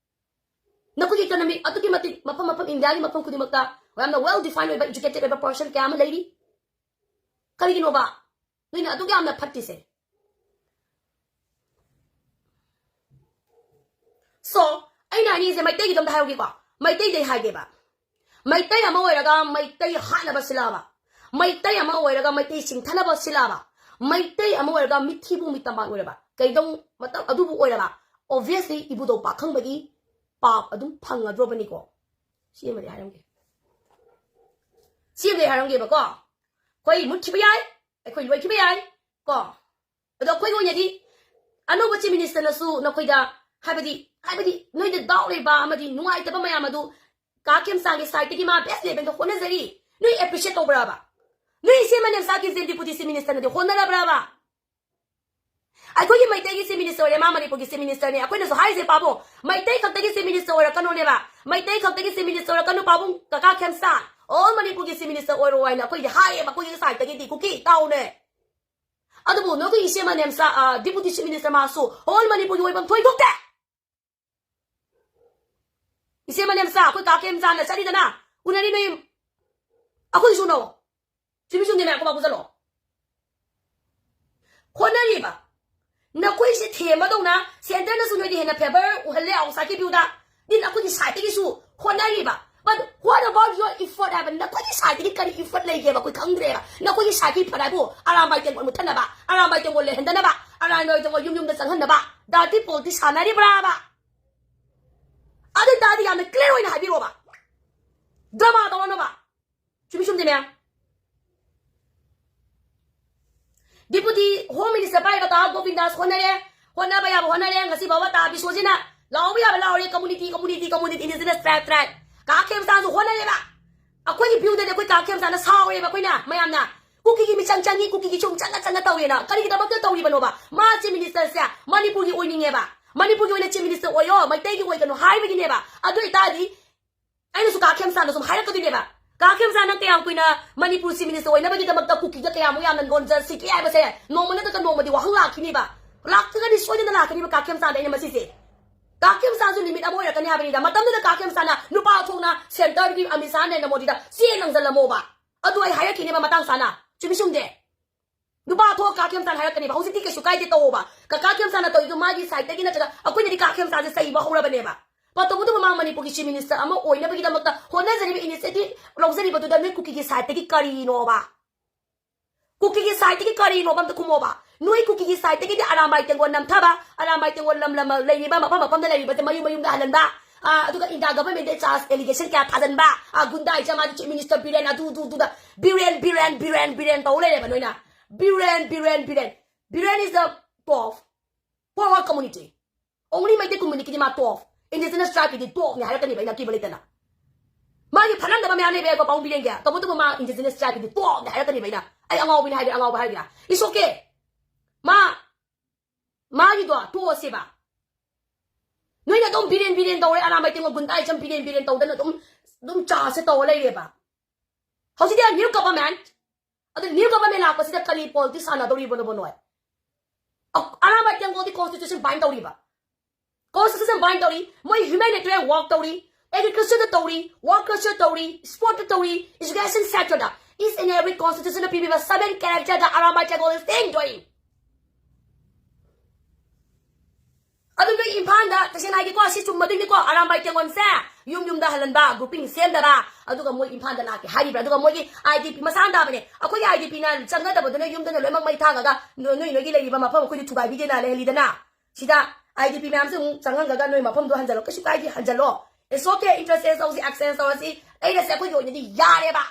ꯅꯈꯣꯏꯒꯤ economy ꯑꯗꯨꯛꯀꯤ ꯃꯇꯤꯛ ꯃꯐꯝ ꯃꯐꯝ, Indiaꯒꯤ ꯃꯐꯝ ꯈꯨꯗꯤꯡꯃꯛꯇ ꯌꯥꯝꯅ well define ꯑꯣꯏꯕ, educated ꯑꯣꯏꯕ person ꯀꯌꯥ ꯑꯃ ꯂꯩꯔꯤ꯫ ꯀꯔꯤꯒꯤꯅꯣꯕ ꯅꯣꯏꯅ ꯑꯗꯨꯛ ꯌꯥꯝꯅ ꯐꯠꯇ꯭ꯔꯤꯁꯦ? So, ꯑꯩꯅ ꯍꯥꯏꯅꯤꯡꯉꯤꯁꯦ ꯃꯩꯇꯩꯒꯤꯗꯣ ꯑꯝꯇ ꯍꯥꯏꯍꯧꯒꯦꯀꯣ꯫ ꯃꯩꯇꯩꯗꯩ ꯍꯥꯏꯒꯦꯕ꯫ ꯃꯩꯇꯩ ꯑꯃ ꯑꯣꯏꯔꯒ ꯃꯩꯇꯩ ꯍꯥꯠꯅꯕ ꯁꯤꯜꯂꯛꯑꯕ, ꯃꯩꯇꯩ ꯑꯃ ꯑꯣꯏꯔꯒ ꯃꯩꯇꯩ ꯆꯤꯡꯊꯅꯕ ꯁꯤꯜꯂꯛꯑꯕ, ꯃꯩꯇꯩ ꯑꯃ ꯑꯣꯏꯔꯒ ꯃꯤꯊꯤꯕꯨ ꯃꯤꯇꯝꯕꯥꯟ ꯑꯣꯏꯔꯕ, ꯀꯩꯗꯧ ꯃꯇꯝ ꯑꯗꯨꯕꯨ ꯑꯣꯏꯔꯕ, obviously ꯏꯕꯨꯙꯧ ꯄꯥꯈꯪꯕꯒꯤ ꯄꯥꯞ ꯑꯗꯨꯝ ꯐꯪꯉꯗ꯭ꯔꯣꯕꯅꯤꯀꯣ꯫ ꯁꯤ ꯑꯃꯗꯤ ꯍꯥꯏꯔꯝꯒꯦ꯫ ꯁꯤ ꯑꯃꯗꯤ ꯍꯥꯏꯔꯝꯒꯦꯕꯀꯣ꯫ ꯑꯩꯈꯣꯏ ꯃꯨꯠꯈꯤꯕ ꯌꯥꯏ, ꯑꯩꯈꯣꯏ ꯂꯣꯏꯈꯤꯕ ꯌꯥꯏ ꯀꯣ꯫ ꯑꯗꯣ ꯑꯩꯈꯣꯏꯒꯤ ꯑꯣꯏꯅꯗꯤ ꯑꯅꯧꯕ Chief Minister ꯅꯁꯨ ꯅꯈꯣꯏꯗ, ꯍꯥꯏꯕꯗꯤ, ꯍꯥꯏꯕꯗꯤ ꯅꯣꯏꯗ doubt ꯂꯩꯕ ꯑꯃꯗꯤ ꯅꯨꯡꯉꯥꯏꯇꯕ ꯃꯌꯥꯝ ꯑꯗꯨ ꯀꯥ ꯈꯦꯝꯆꯥꯟꯒꯤ side ꯇꯒꯤ ꯃꯥ best level ꯗ ꯍꯣꯠꯅꯖꯔꯤ, ꯅꯣꯏ appreciate ꯇꯧꯕ꯭ꯔꯕ? ꯅꯣꯏ ꯏꯆꯦ ꯃꯅꯦꯝꯆꯥ ꯀꯤꯔꯟ ꯗꯤꯄꯨꯇꯤ Chief Minister ꯅꯗꯤ ꯍꯣꯠꯅꯔꯕ꯭ꯔꯕ? ꯑꯩꯈꯣꯏꯒꯤ ꯃꯩꯇꯩꯒꯤ Chief Minister ꯑꯣꯏꯔꯦ, ꯃꯥ ꯃꯅꯤꯄꯨꯔꯒꯤ Chief Minister ꯅꯦ꯫ ꯑꯩꯈꯣꯏꯅꯁꯨ ꯍꯥꯏꯔꯤꯁꯦ ꯄꯥꯕꯨꯡ, ꯃꯩꯇꯩ ꯈꯛꯇꯒꯤ Chief Minister ꯑꯣꯏꯔꯛꯀꯅꯣꯅꯦꯕ, ꯃꯩꯇꯩ ꯈꯛꯇꯒꯤ Chief Minister ꯑꯣꯏꯔꯛꯀꯅꯨ ꯄꯥꯕꯨꯡ, ꯀꯀꯥ ꯈꯦꯝꯆꯥꯟ, all ꯃꯅꯤꯄꯨꯔꯒꯤ Chief Minister ꯑꯣꯏꯔꯣ ꯍꯥꯏꯅ ꯑꯩꯈꯣꯏꯗꯤ ꯍꯥꯏꯌꯦꯕ, ꯑꯩꯈꯣꯏꯒꯤ side ꯇꯒꯤꯗꯤ꯫ ꯀꯨꯀꯤ ꯇꯥꯎꯅꯦ꯫ ꯑꯗꯨꯕꯨ ꯅꯈꯣꯏꯒꯤ ꯏꯆꯦ ꯃꯅꯦꯝꯆꯥ, ꯑ, Deputy Chief Minister ꯃꯥꯁꯨ all ꯃꯅꯤꯄꯨꯔꯒꯤ ꯑꯣꯏꯐꯝ ꯊꯣꯛꯏ ꯊꯣꯛꯇꯦ? ꯏꯆꯦ ꯃꯅꯦꯝꯆꯥ, ꯑꯩꯈꯣꯏ ꯀꯥ ꯈꯦꯝꯆꯥꯟꯅ ꯆꯠꯂꯤꯗꯅ, ꯎꯅꯔꯤ ꯅꯣꯏ, ꯑꯩꯈꯣꯏꯁꯨ ꯎꯅꯧ꯫ ꯆꯨꯝꯃꯤ ꯆꯨꯝꯗꯦ ꯃꯌꯥꯝ ꯈꯨꯕꯥꯛ ꯈꯨꯖꯜꯂꯣ꯫ ꯍꯣꯠꯅꯔꯤꯕ ꯅꯈꯣꯏꯁꯦ ꯊꯦꯝꯕꯗꯧꯅ centre ꯅꯁꯨ ꯅꯣꯏꯗ ꯍꯦꯟꯅ favour ꯎꯍꯜꯂꯦ outside ꯀꯤ view ꯗ꯫ ꯗꯤ ꯅꯈꯣꯏꯒꯤ side ꯇꯒꯤꯁꯨ ꯍꯣꯠꯅꯔꯤꯕ꯫ But what about your effort ꯍꯥꯏꯕ, ꯅꯈꯣꯏꯒꯤ side ꯇꯒꯤ ꯀꯔꯤ effort ꯂꯩꯒꯦꯕ ꯑꯩꯈꯣꯏ ꯈꯪꯗ꯭ꯔꯦꯕ꯫ ꯅꯈꯣꯏꯒꯤ side ꯀꯤ effort ꯍꯥꯏꯕꯨ ꯑꯔꯥꯝꯕꯥꯏ ꯇꯦꯡꯀꯣꯠ ꯃꯨꯠꯊꯠꯅꯕ, ꯑꯔꯥꯝꯕꯥꯏ ꯇꯦꯡꯀꯣꯠ ꯂꯩꯍꯟꯗꯅꯕ, ꯑꯔꯥꯝꯕꯥꯏ ꯇꯦꯡꯀꯣꯠ ꯌꯨꯝ ꯌꯨꯝꯗ ꯆꯪꯍꯟꯅꯕ dirty politics ꯁꯥꯟꯅꯔꯤꯕ꯭ꯔꯥꯕ? ꯑꯗꯨ ꯑꯣꯏ ꯇꯥꯔꯗꯤ ꯌꯥꯝꯅ clear ꯑꯣꯏꯅ ꯍꯥꯏꯕꯤꯔꯣꯕ, drama ꯇꯧꯔꯅꯣꯕ꯫ ꯆꯨꯝꯃꯤ ꯆꯨꯝꯗꯦ ꯃꯌꯥꯝ? Deputy Home Minister ꯄꯥꯏꯔꯤꯕ ꯀꯥ ꯒꯣꯕꯤꯟꯗꯥꯁ ꯍꯣꯠꯅꯔꯦ, ꯍꯣꯠꯅꯕ ꯌꯥꯕ ꯍꯣꯠꯅꯔꯦ꯫ ꯉꯁꯤ ꯐꯥꯎꯕ ꯇꯥ ꯕꯤꯁꯣꯖꯤꯠꯅ ꯂꯥꯎꯕ ꯌꯥꯕ ꯂꯥꯎꯔꯦ, community, community, community, indigenous tribe, tribe꯫ ꯀꯥ ꯈꯦꯝꯆꯥꯟꯁꯨ ꯍꯣꯠꯅꯔꯦꯕ꯫ ꯑꯩꯈꯣꯏꯒꯤ view ꯗꯗꯤ ꯑꯩꯈꯣꯏ ꯀꯥ ꯈꯦꯝꯆꯥꯟꯅ ꯁꯥꯎꯔꯦꯕ ꯑꯩꯈꯣꯏꯅ ꯃꯌꯥꯝꯅ꯫ ꯀꯨꯀꯤꯒꯤ ꯃꯤꯆꯪ ꯆꯪꯉꯤ, ꯀꯨꯀꯤꯒꯤ ꯁꯨꯝ ꯆꯪꯉ ꯆꯪꯉ ꯇꯧꯔꯦꯅ꯫ ꯀꯔꯤꯒꯤꯗꯃꯛꯇ ꯇꯧꯔꯤꯕꯅꯣꯕ? ꯃꯥ Chief Minister ꯁꯦ ꯃꯅꯤꯄꯨꯔꯒꯤ ꯑꯣꯏꯅꯤꯡꯉꯦꯕ꯫ ꯃꯅꯤꯄꯨꯔꯒꯤ ꯑꯣꯏꯅ Chief Minister ꯑꯣꯏꯌꯣ, ꯃꯩꯇꯩꯒꯤ ꯑꯣꯏꯒꯅꯨ ꯍꯥꯏꯕꯒꯤꯅꯦꯕ꯫ ꯑꯗꯨ ꯑꯣꯏꯇꯥꯔꯗꯤ ꯑꯩꯅꯁꯨ ꯀꯥ ꯈꯦꯝꯆꯥꯟꯗ ꯁꯨꯝ ꯍꯥꯏꯔꯛꯀꯗꯣꯏꯅꯦꯕ, "ꯀꯥ ꯈꯦꯝꯆꯥꯟ, ꯅꯪ ꯀꯌꯥꯝ ꯀꯨꯏꯅ ꯃꯅꯤꯄꯨꯔ Chief Minister ꯑꯣꯏꯅꯕꯒꯤꯗꯃꯛꯇ ꯀꯨꯀꯤꯗ ꯀꯌꯥꯃꯨꯛ ꯌꯥꯝꯅ ꯅꯣꯟꯖꯔꯁꯤꯒꯦ?" ꯍꯥꯏꯕꯁꯦ ꯅꯣꯡꯃ ꯅꯠꯇ꯭ꯔꯒ ꯅꯣꯡꯃꯗꯤ ꯋꯥꯍꯪ ꯂꯥꯛꯈꯤꯅꯤꯕ, ꯂꯥꯛꯇ꯭ꯔꯒꯗꯤ ꯁꯣꯏꯗꯅ ꯂꯥꯛꯀꯅꯤꯕ ꯀꯥ ꯈꯦꯝꯆꯥꯟꯗ ꯑꯩꯅ ꯃꯁꯤꯁꯦ꯫ ꯀꯥ ꯈꯦꯝꯆꯥꯟꯁꯨ limit ꯑꯃ ꯑꯣꯏꯔꯛꯀꯅꯤ ꯍꯥꯏꯕꯅꯤꯗ꯫ ꯃꯇꯝꯗꯨꯗ ꯀꯥ ꯈꯦꯝꯆꯥꯟꯅ ꯅꯨꯄꯥ ꯊꯣꯛꯅ centre ꯒꯤ ꯑꯃꯤꯠ ꯁꯥꯍ, ꯅꯔꯦꯟꯗ꯭ꯔ ꯃꯣꯗꯤꯗ ꯆꯦ ꯂꯪꯖꯜꯂꯝꯃꯣꯕ꯫ ꯑꯗꯨ ꯑꯩ ꯍꯥꯏꯔꯛꯈꯤꯅꯦꯕ ꯃꯇꯥꯡ ꯆꯥꯅ꯫ ꯆꯨꯝꯃꯤ ꯆꯨꯝꯗꯦ? ꯅꯨꯄꯥ ꯊꯣꯛꯑ ꯀꯥ ꯈꯦꯝꯆꯥꯟ ꯍꯥꯏꯔꯛꯀꯅꯦꯕ꯫ ꯍꯧꯖꯤꯛꯇꯤ ꯀꯩꯁꯨ ꯀꯥꯏꯗꯦ, ꯇꯧꯑꯣꯕ꯫ ꯀꯀꯥ ꯈꯦꯝꯆꯥꯟꯅ ꯇꯧꯔꯤꯗꯣ ꯃꯥꯒꯤ side ꯇꯒꯤ ꯅꯠꯇ꯭ꯔꯒ ꯑꯩꯈꯣꯏꯅꯗꯤ ꯀꯥ ꯈꯦꯝꯆꯥꯟꯁꯦ ꯆꯩꯕ ꯍꯧꯔꯕꯅꯦꯕ꯫ ꯄ-, ꯇꯧꯕꯇꯕꯨ ꯃꯥ ꯃꯅꯤꯄꯨꯔꯒꯤ Chief Minister ꯑꯃ ꯑꯣꯏꯅꯕꯒꯤꯗꯃꯛꯇ ꯍꯣꯠꯅꯖꯔꯤꯕ, initiative ꯂꯧꯖꯔꯤꯕꯗꯨꯗ ꯅꯣꯏ ꯀꯨꯀꯤꯒꯤ side ꯇꯒꯤ ꯀꯔꯤꯅꯣꯕ? ꯀꯨꯀꯤꯒꯤ side ꯇꯒꯤ ꯀꯔꯤꯅꯣꯕ ꯑꯝꯇ ꯈꯨꯝꯃꯣꯕ? ꯅꯣꯏ ꯀꯨꯀꯤꯒꯤ side ꯇꯒꯤꯗꯤ ꯑꯔꯥꯝꯕꯥꯏ ꯇꯦꯡꯒꯣꯜ ꯅꯝꯊꯕ, ꯑꯔꯥꯝꯕꯥꯏ ꯇꯦꯡꯒꯣꯜ ꯂꯝ ꯂꯝ ꯂꯩꯔꯤꯕ ꯃꯐꯝ ꯃꯐꯝꯗ ꯂꯩꯔꯤꯕꯁꯦ ꯃꯌꯨꯝ ꯃꯌꯨꯝꯗ ꯍꯜꯍꯟꯕ, ꯑꯥ, ꯑꯗꯨꯒ India government ꯗ charge allegation ꯀꯌꯥ ꯊꯥꯖꯟꯕ, ꯑꯥ, ꯒꯨꯟꯗꯥ ꯏꯆꯥ ꯃꯥꯗꯤ Chief Minister ꯕꯤꯔꯦꯟ, ꯑꯗꯨ, ꯑꯗꯨ, ꯑꯗꯨꯗ ꯕꯤꯔꯦꯟ, ꯕꯤꯔꯦꯟ, ꯕꯤꯔꯦꯟ, ꯕꯤꯔꯦꯟ ꯇꯧ ꯂꯩꯔꯦꯕ ꯅꯣꯏꯅ꯫ Biren, Biren, Biren. Biren is the top for our community. Only Meitei community ꯗꯤ ꯃꯥ top. Indigenous tribe ꯀꯤꯗꯤ top ꯅꯤ ꯍꯥꯏꯔꯛꯀꯅꯤꯕ, ꯑꯩꯅ ꯑꯀꯤꯕ ꯂꯩꯇꯅ꯫ ꯃꯥꯒꯤ ꯐꯠꯂꯝꯗꯕ ꯃꯌꯥꯝ ꯂꯩꯕ ꯌꯥꯏꯀꯣ, ꯄꯥꯕꯨꯡ ꯕꯤꯔꯦꯟꯒꯤ꯫ ꯇꯧꯕꯇꯕꯨ ꯃꯥ Indigenous tribe ꯀꯤꯗꯤ top ꯅꯤ ꯍꯥꯏꯔꯛꯀꯅꯤꯕ ꯑꯩꯅ꯫ ꯑꯩ ꯑꯉꯥꯎꯕꯤꯅꯤ ꯍꯥꯏꯒꯦꯔꯥ, ꯑꯉꯥꯎꯕ ꯍꯥꯏꯒꯦꯔꯥ, it's okay. ꯃꯥ, ꯃꯥꯒꯤꯗꯣ ꯇꯣꯛꯑꯁꯦꯕ꯫ ꯅꯣꯏꯅ ꯑꯗꯨꯝ ꯕꯤꯔꯦꯟ ꯕꯤꯔꯦꯟ ꯇꯧꯔꯦ, ꯑꯔꯥꯝꯕꯥꯏ ꯇꯦꯡꯒꯣꯜ ꯒꯨꯟꯗꯥ ꯏꯆꯝ ꯕꯤꯔꯦꯟ ꯕꯤꯔꯦꯟ ꯇꯧꯗꯅ ꯑꯗꯨꯝ, ꯑꯗꯨꯝ charge ꯁꯦ ꯇꯧꯔ ꯂꯩꯔꯦꯕ꯫ ꯍꯧꯖꯤꯛꯇꯤ new government, ꯑꯗꯨ new government ꯂꯥꯛꯄꯁꯤꯗ ꯀꯔꯤ politics ꯁꯥꯟꯅꯗꯧꯔꯤꯕꯅꯣꯕ ꯅꯣꯏ? ꯑ-, ꯑꯔꯥꯝꯕꯥꯏ ꯇꯦꯡꯒꯣꯜꯗꯤ constitution bind ꯇꯧꯔꯤꯕ꯫ Constitution bind ꯇꯧꯔꯤ, ꯃꯣꯏ humanitarian work ꯇꯧꯔꯤ, agriculture ꯗ ꯇꯧꯔꯤ, work culture ꯇꯧꯔꯤ, sport ꯇ ꯇꯧꯔꯤ, education sector the, each and every constitution ꯅ ꯄꯤꯕꯤꯕ seven character the Arambai ꯇꯦꯡꯒꯣꯜ is staying doing. ꯑꯗꯨ ꯅꯣꯏ ꯏꯝꯐꯥꯜꯗ, ꯇꯁꯦꯡꯅ ꯍꯥꯏꯒꯦꯀꯣ, ꯁꯤ ꯆꯨꯝꯃꯗꯣꯏꯅꯤꯀꯣ, ꯑꯔꯥꯝꯕꯥꯏ ꯇꯦꯡꯒꯣꯜꯁꯦ ꯌꯨꯝ ꯌꯨꯝꯗ ꯍꯜꯍꯟꯕ, grouping ꯁꯦꯝꯗꯕ, ꯑꯗꯨꯒ ꯃꯣꯏ ꯏꯝꯐꯥꯜꯗ ꯂꯥꯛꯀꯦ ꯍꯥꯏꯔꯤꯕ꯭ꯔꯥ? ꯑꯗꯨꯒ ꯃꯣꯏꯒꯤ I D P ꯃꯁꯥꯅ ꯇꯥꯕꯅꯦ, ꯑꯩꯈꯣꯏꯒꯤ I D P ꯅ ꯆꯪꯒꯗꯕꯗꯨꯅ ꯌꯨꯝꯗꯅ ꯂꯣꯏꯅꯃꯛ ꯃꯩ ꯊꯥꯈ꯭ꯔꯒ ꯅꯣ-, ꯅꯣꯏ ꯅꯣꯏꯒꯤ ꯂꯩꯔꯤꯕ ꯃꯐꯝ ꯑꯩꯈꯣꯏꯗ ꯊꯨꯒꯥꯏꯕꯤꯗꯦꯅ ꯂꯩꯍꯜꯂꯤꯗꯅ꯫ ꯁꯤꯗ I D P ꯃꯌꯥꯝꯁꯦ ꯑꯃꯨꯛ ꯆꯪꯍꯟꯈ꯭ꯔꯒ ꯅꯣꯏ ꯃꯐꯝꯗꯣ ꯍꯟꯖꯜꯂꯣ, ꯀꯩꯁꯨ ꯀꯥꯏꯗꯦ, ꯍꯟꯖꯜꯂꯣ, it's okay, interchange ꯇꯧꯁꯤ, exchange ꯇꯧꯔꯁꯤ, ꯂꯩꯔꯁꯦ, ꯑꯩꯈꯣꯏꯒꯤ ꯑꯣꯏꯅꯗꯤ ꯌꯥꯔꯦꯕ꯫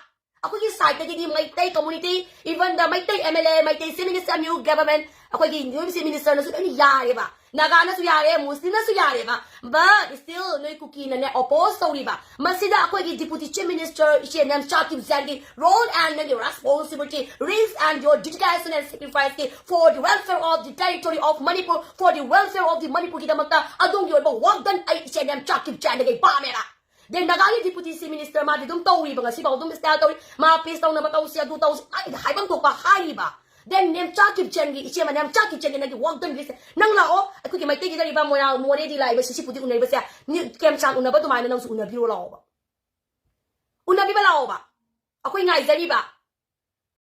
ꯑꯩꯈꯣꯏꯒꯤ side ꯇꯒꯤꯗꯤ Meitei community, even the Meitei M L A, Meitei Chief Minister, new government, ꯑꯩꯈꯣꯏꯒꯤ new Chief Minister ꯅꯁꯨ ꯂꯣꯏꯅ ꯌꯥꯔꯦꯕ, ꯅꯥꯒꯥꯅꯁꯨ ꯌꯥꯔꯦ, ꯃꯨꯁꯂꯤꯝꯅꯁꯨ ꯌꯥꯔꯦꯕ, but still ꯅꯣꯏ ꯀꯨꯀꯤꯅꯅꯦ oppose ꯇꯧꯔꯤꯕ꯫ ꯃꯁꯤꯗ ꯑꯩꯈꯣꯏꯒꯤ Deputy Chief Minister ꯏꯆꯦ ꯅꯦꯝꯆꯥ ꯀꯤꯞꯖꯦꯟꯒꯤ role and ꯅꯪꯒꯤ responsibility, risk and your dedication and sacrifice ꯀꯤ for the welfare of the territory of Manipur, for the welfare of the Manipur ꯒꯤꯗꯃꯛꯇ ꯑꯗꯣꯝꯒꯤ ꯑꯣꯏꯕ work done ꯑꯩ ꯏꯆꯦ ꯅꯦꯝꯆꯥ ꯀꯤꯞꯖꯦꯟꯗꯒꯤ ꯄꯥꯝꯃꯦꯕ꯫ Then ꯅꯥꯒꯥꯒꯤ Deputy Chief Minister ꯃꯥꯗꯤ ꯑꯗꯨꯝ ꯇꯧꯔꯤꯕ, ꯉꯁꯤꯐꯥꯎ ꯑꯗꯨꯝ style ꯇꯧꯔꯤ, ꯃꯥ peace ꯇꯧꯅꯕ ꯇꯧꯁꯤ, ꯑꯗꯨ ꯇꯧꯁꯤ, ꯃꯥꯒꯤꯗꯤ ꯍꯥꯏꯐꯝ ꯊꯣꯛꯄ ꯍꯥꯏꯔꯤꯕ꯫ Then ꯅꯦꯝꯆꯥ ꯀꯤꯞꯖꯦꯟꯒꯤ, ꯏꯆꯦꯃ ꯅꯦꯝꯆꯥ ꯀꯤꯞꯖꯦꯟꯒꯤ ꯅꯪꯒꯤ work done list ꯅꯪ ꯂꯥꯛꯑꯣ, ꯑꯩꯈꯣꯏꯒꯤ ꯃꯩꯇꯩꯒꯤ ꯂꯩꯔꯤꯕ ꯃꯣꯏꯔꯥꯡ ꯃꯣꯔꯦꯗꯤ ꯂꯥꯛꯏꯕ ꯁꯤꯁꯤꯄꯨꯗꯤ ꯎꯅꯔꯤꯕꯁꯦ, ꯅꯤ-, ꯀꯦꯝꯆꯥꯟ ꯎꯅꯕ ꯑꯗꯨꯃꯥꯏꯅ ꯅꯪꯁꯨ ꯎꯅꯕꯤꯔꯣ ꯂꯥꯛꯑꯣꯕ, ꯎꯅꯕꯤꯕ ꯂꯥꯛꯑꯣꯕ꯫ ꯑꯩꯈꯣꯏ ꯉꯥꯏꯖꯔꯤꯕ,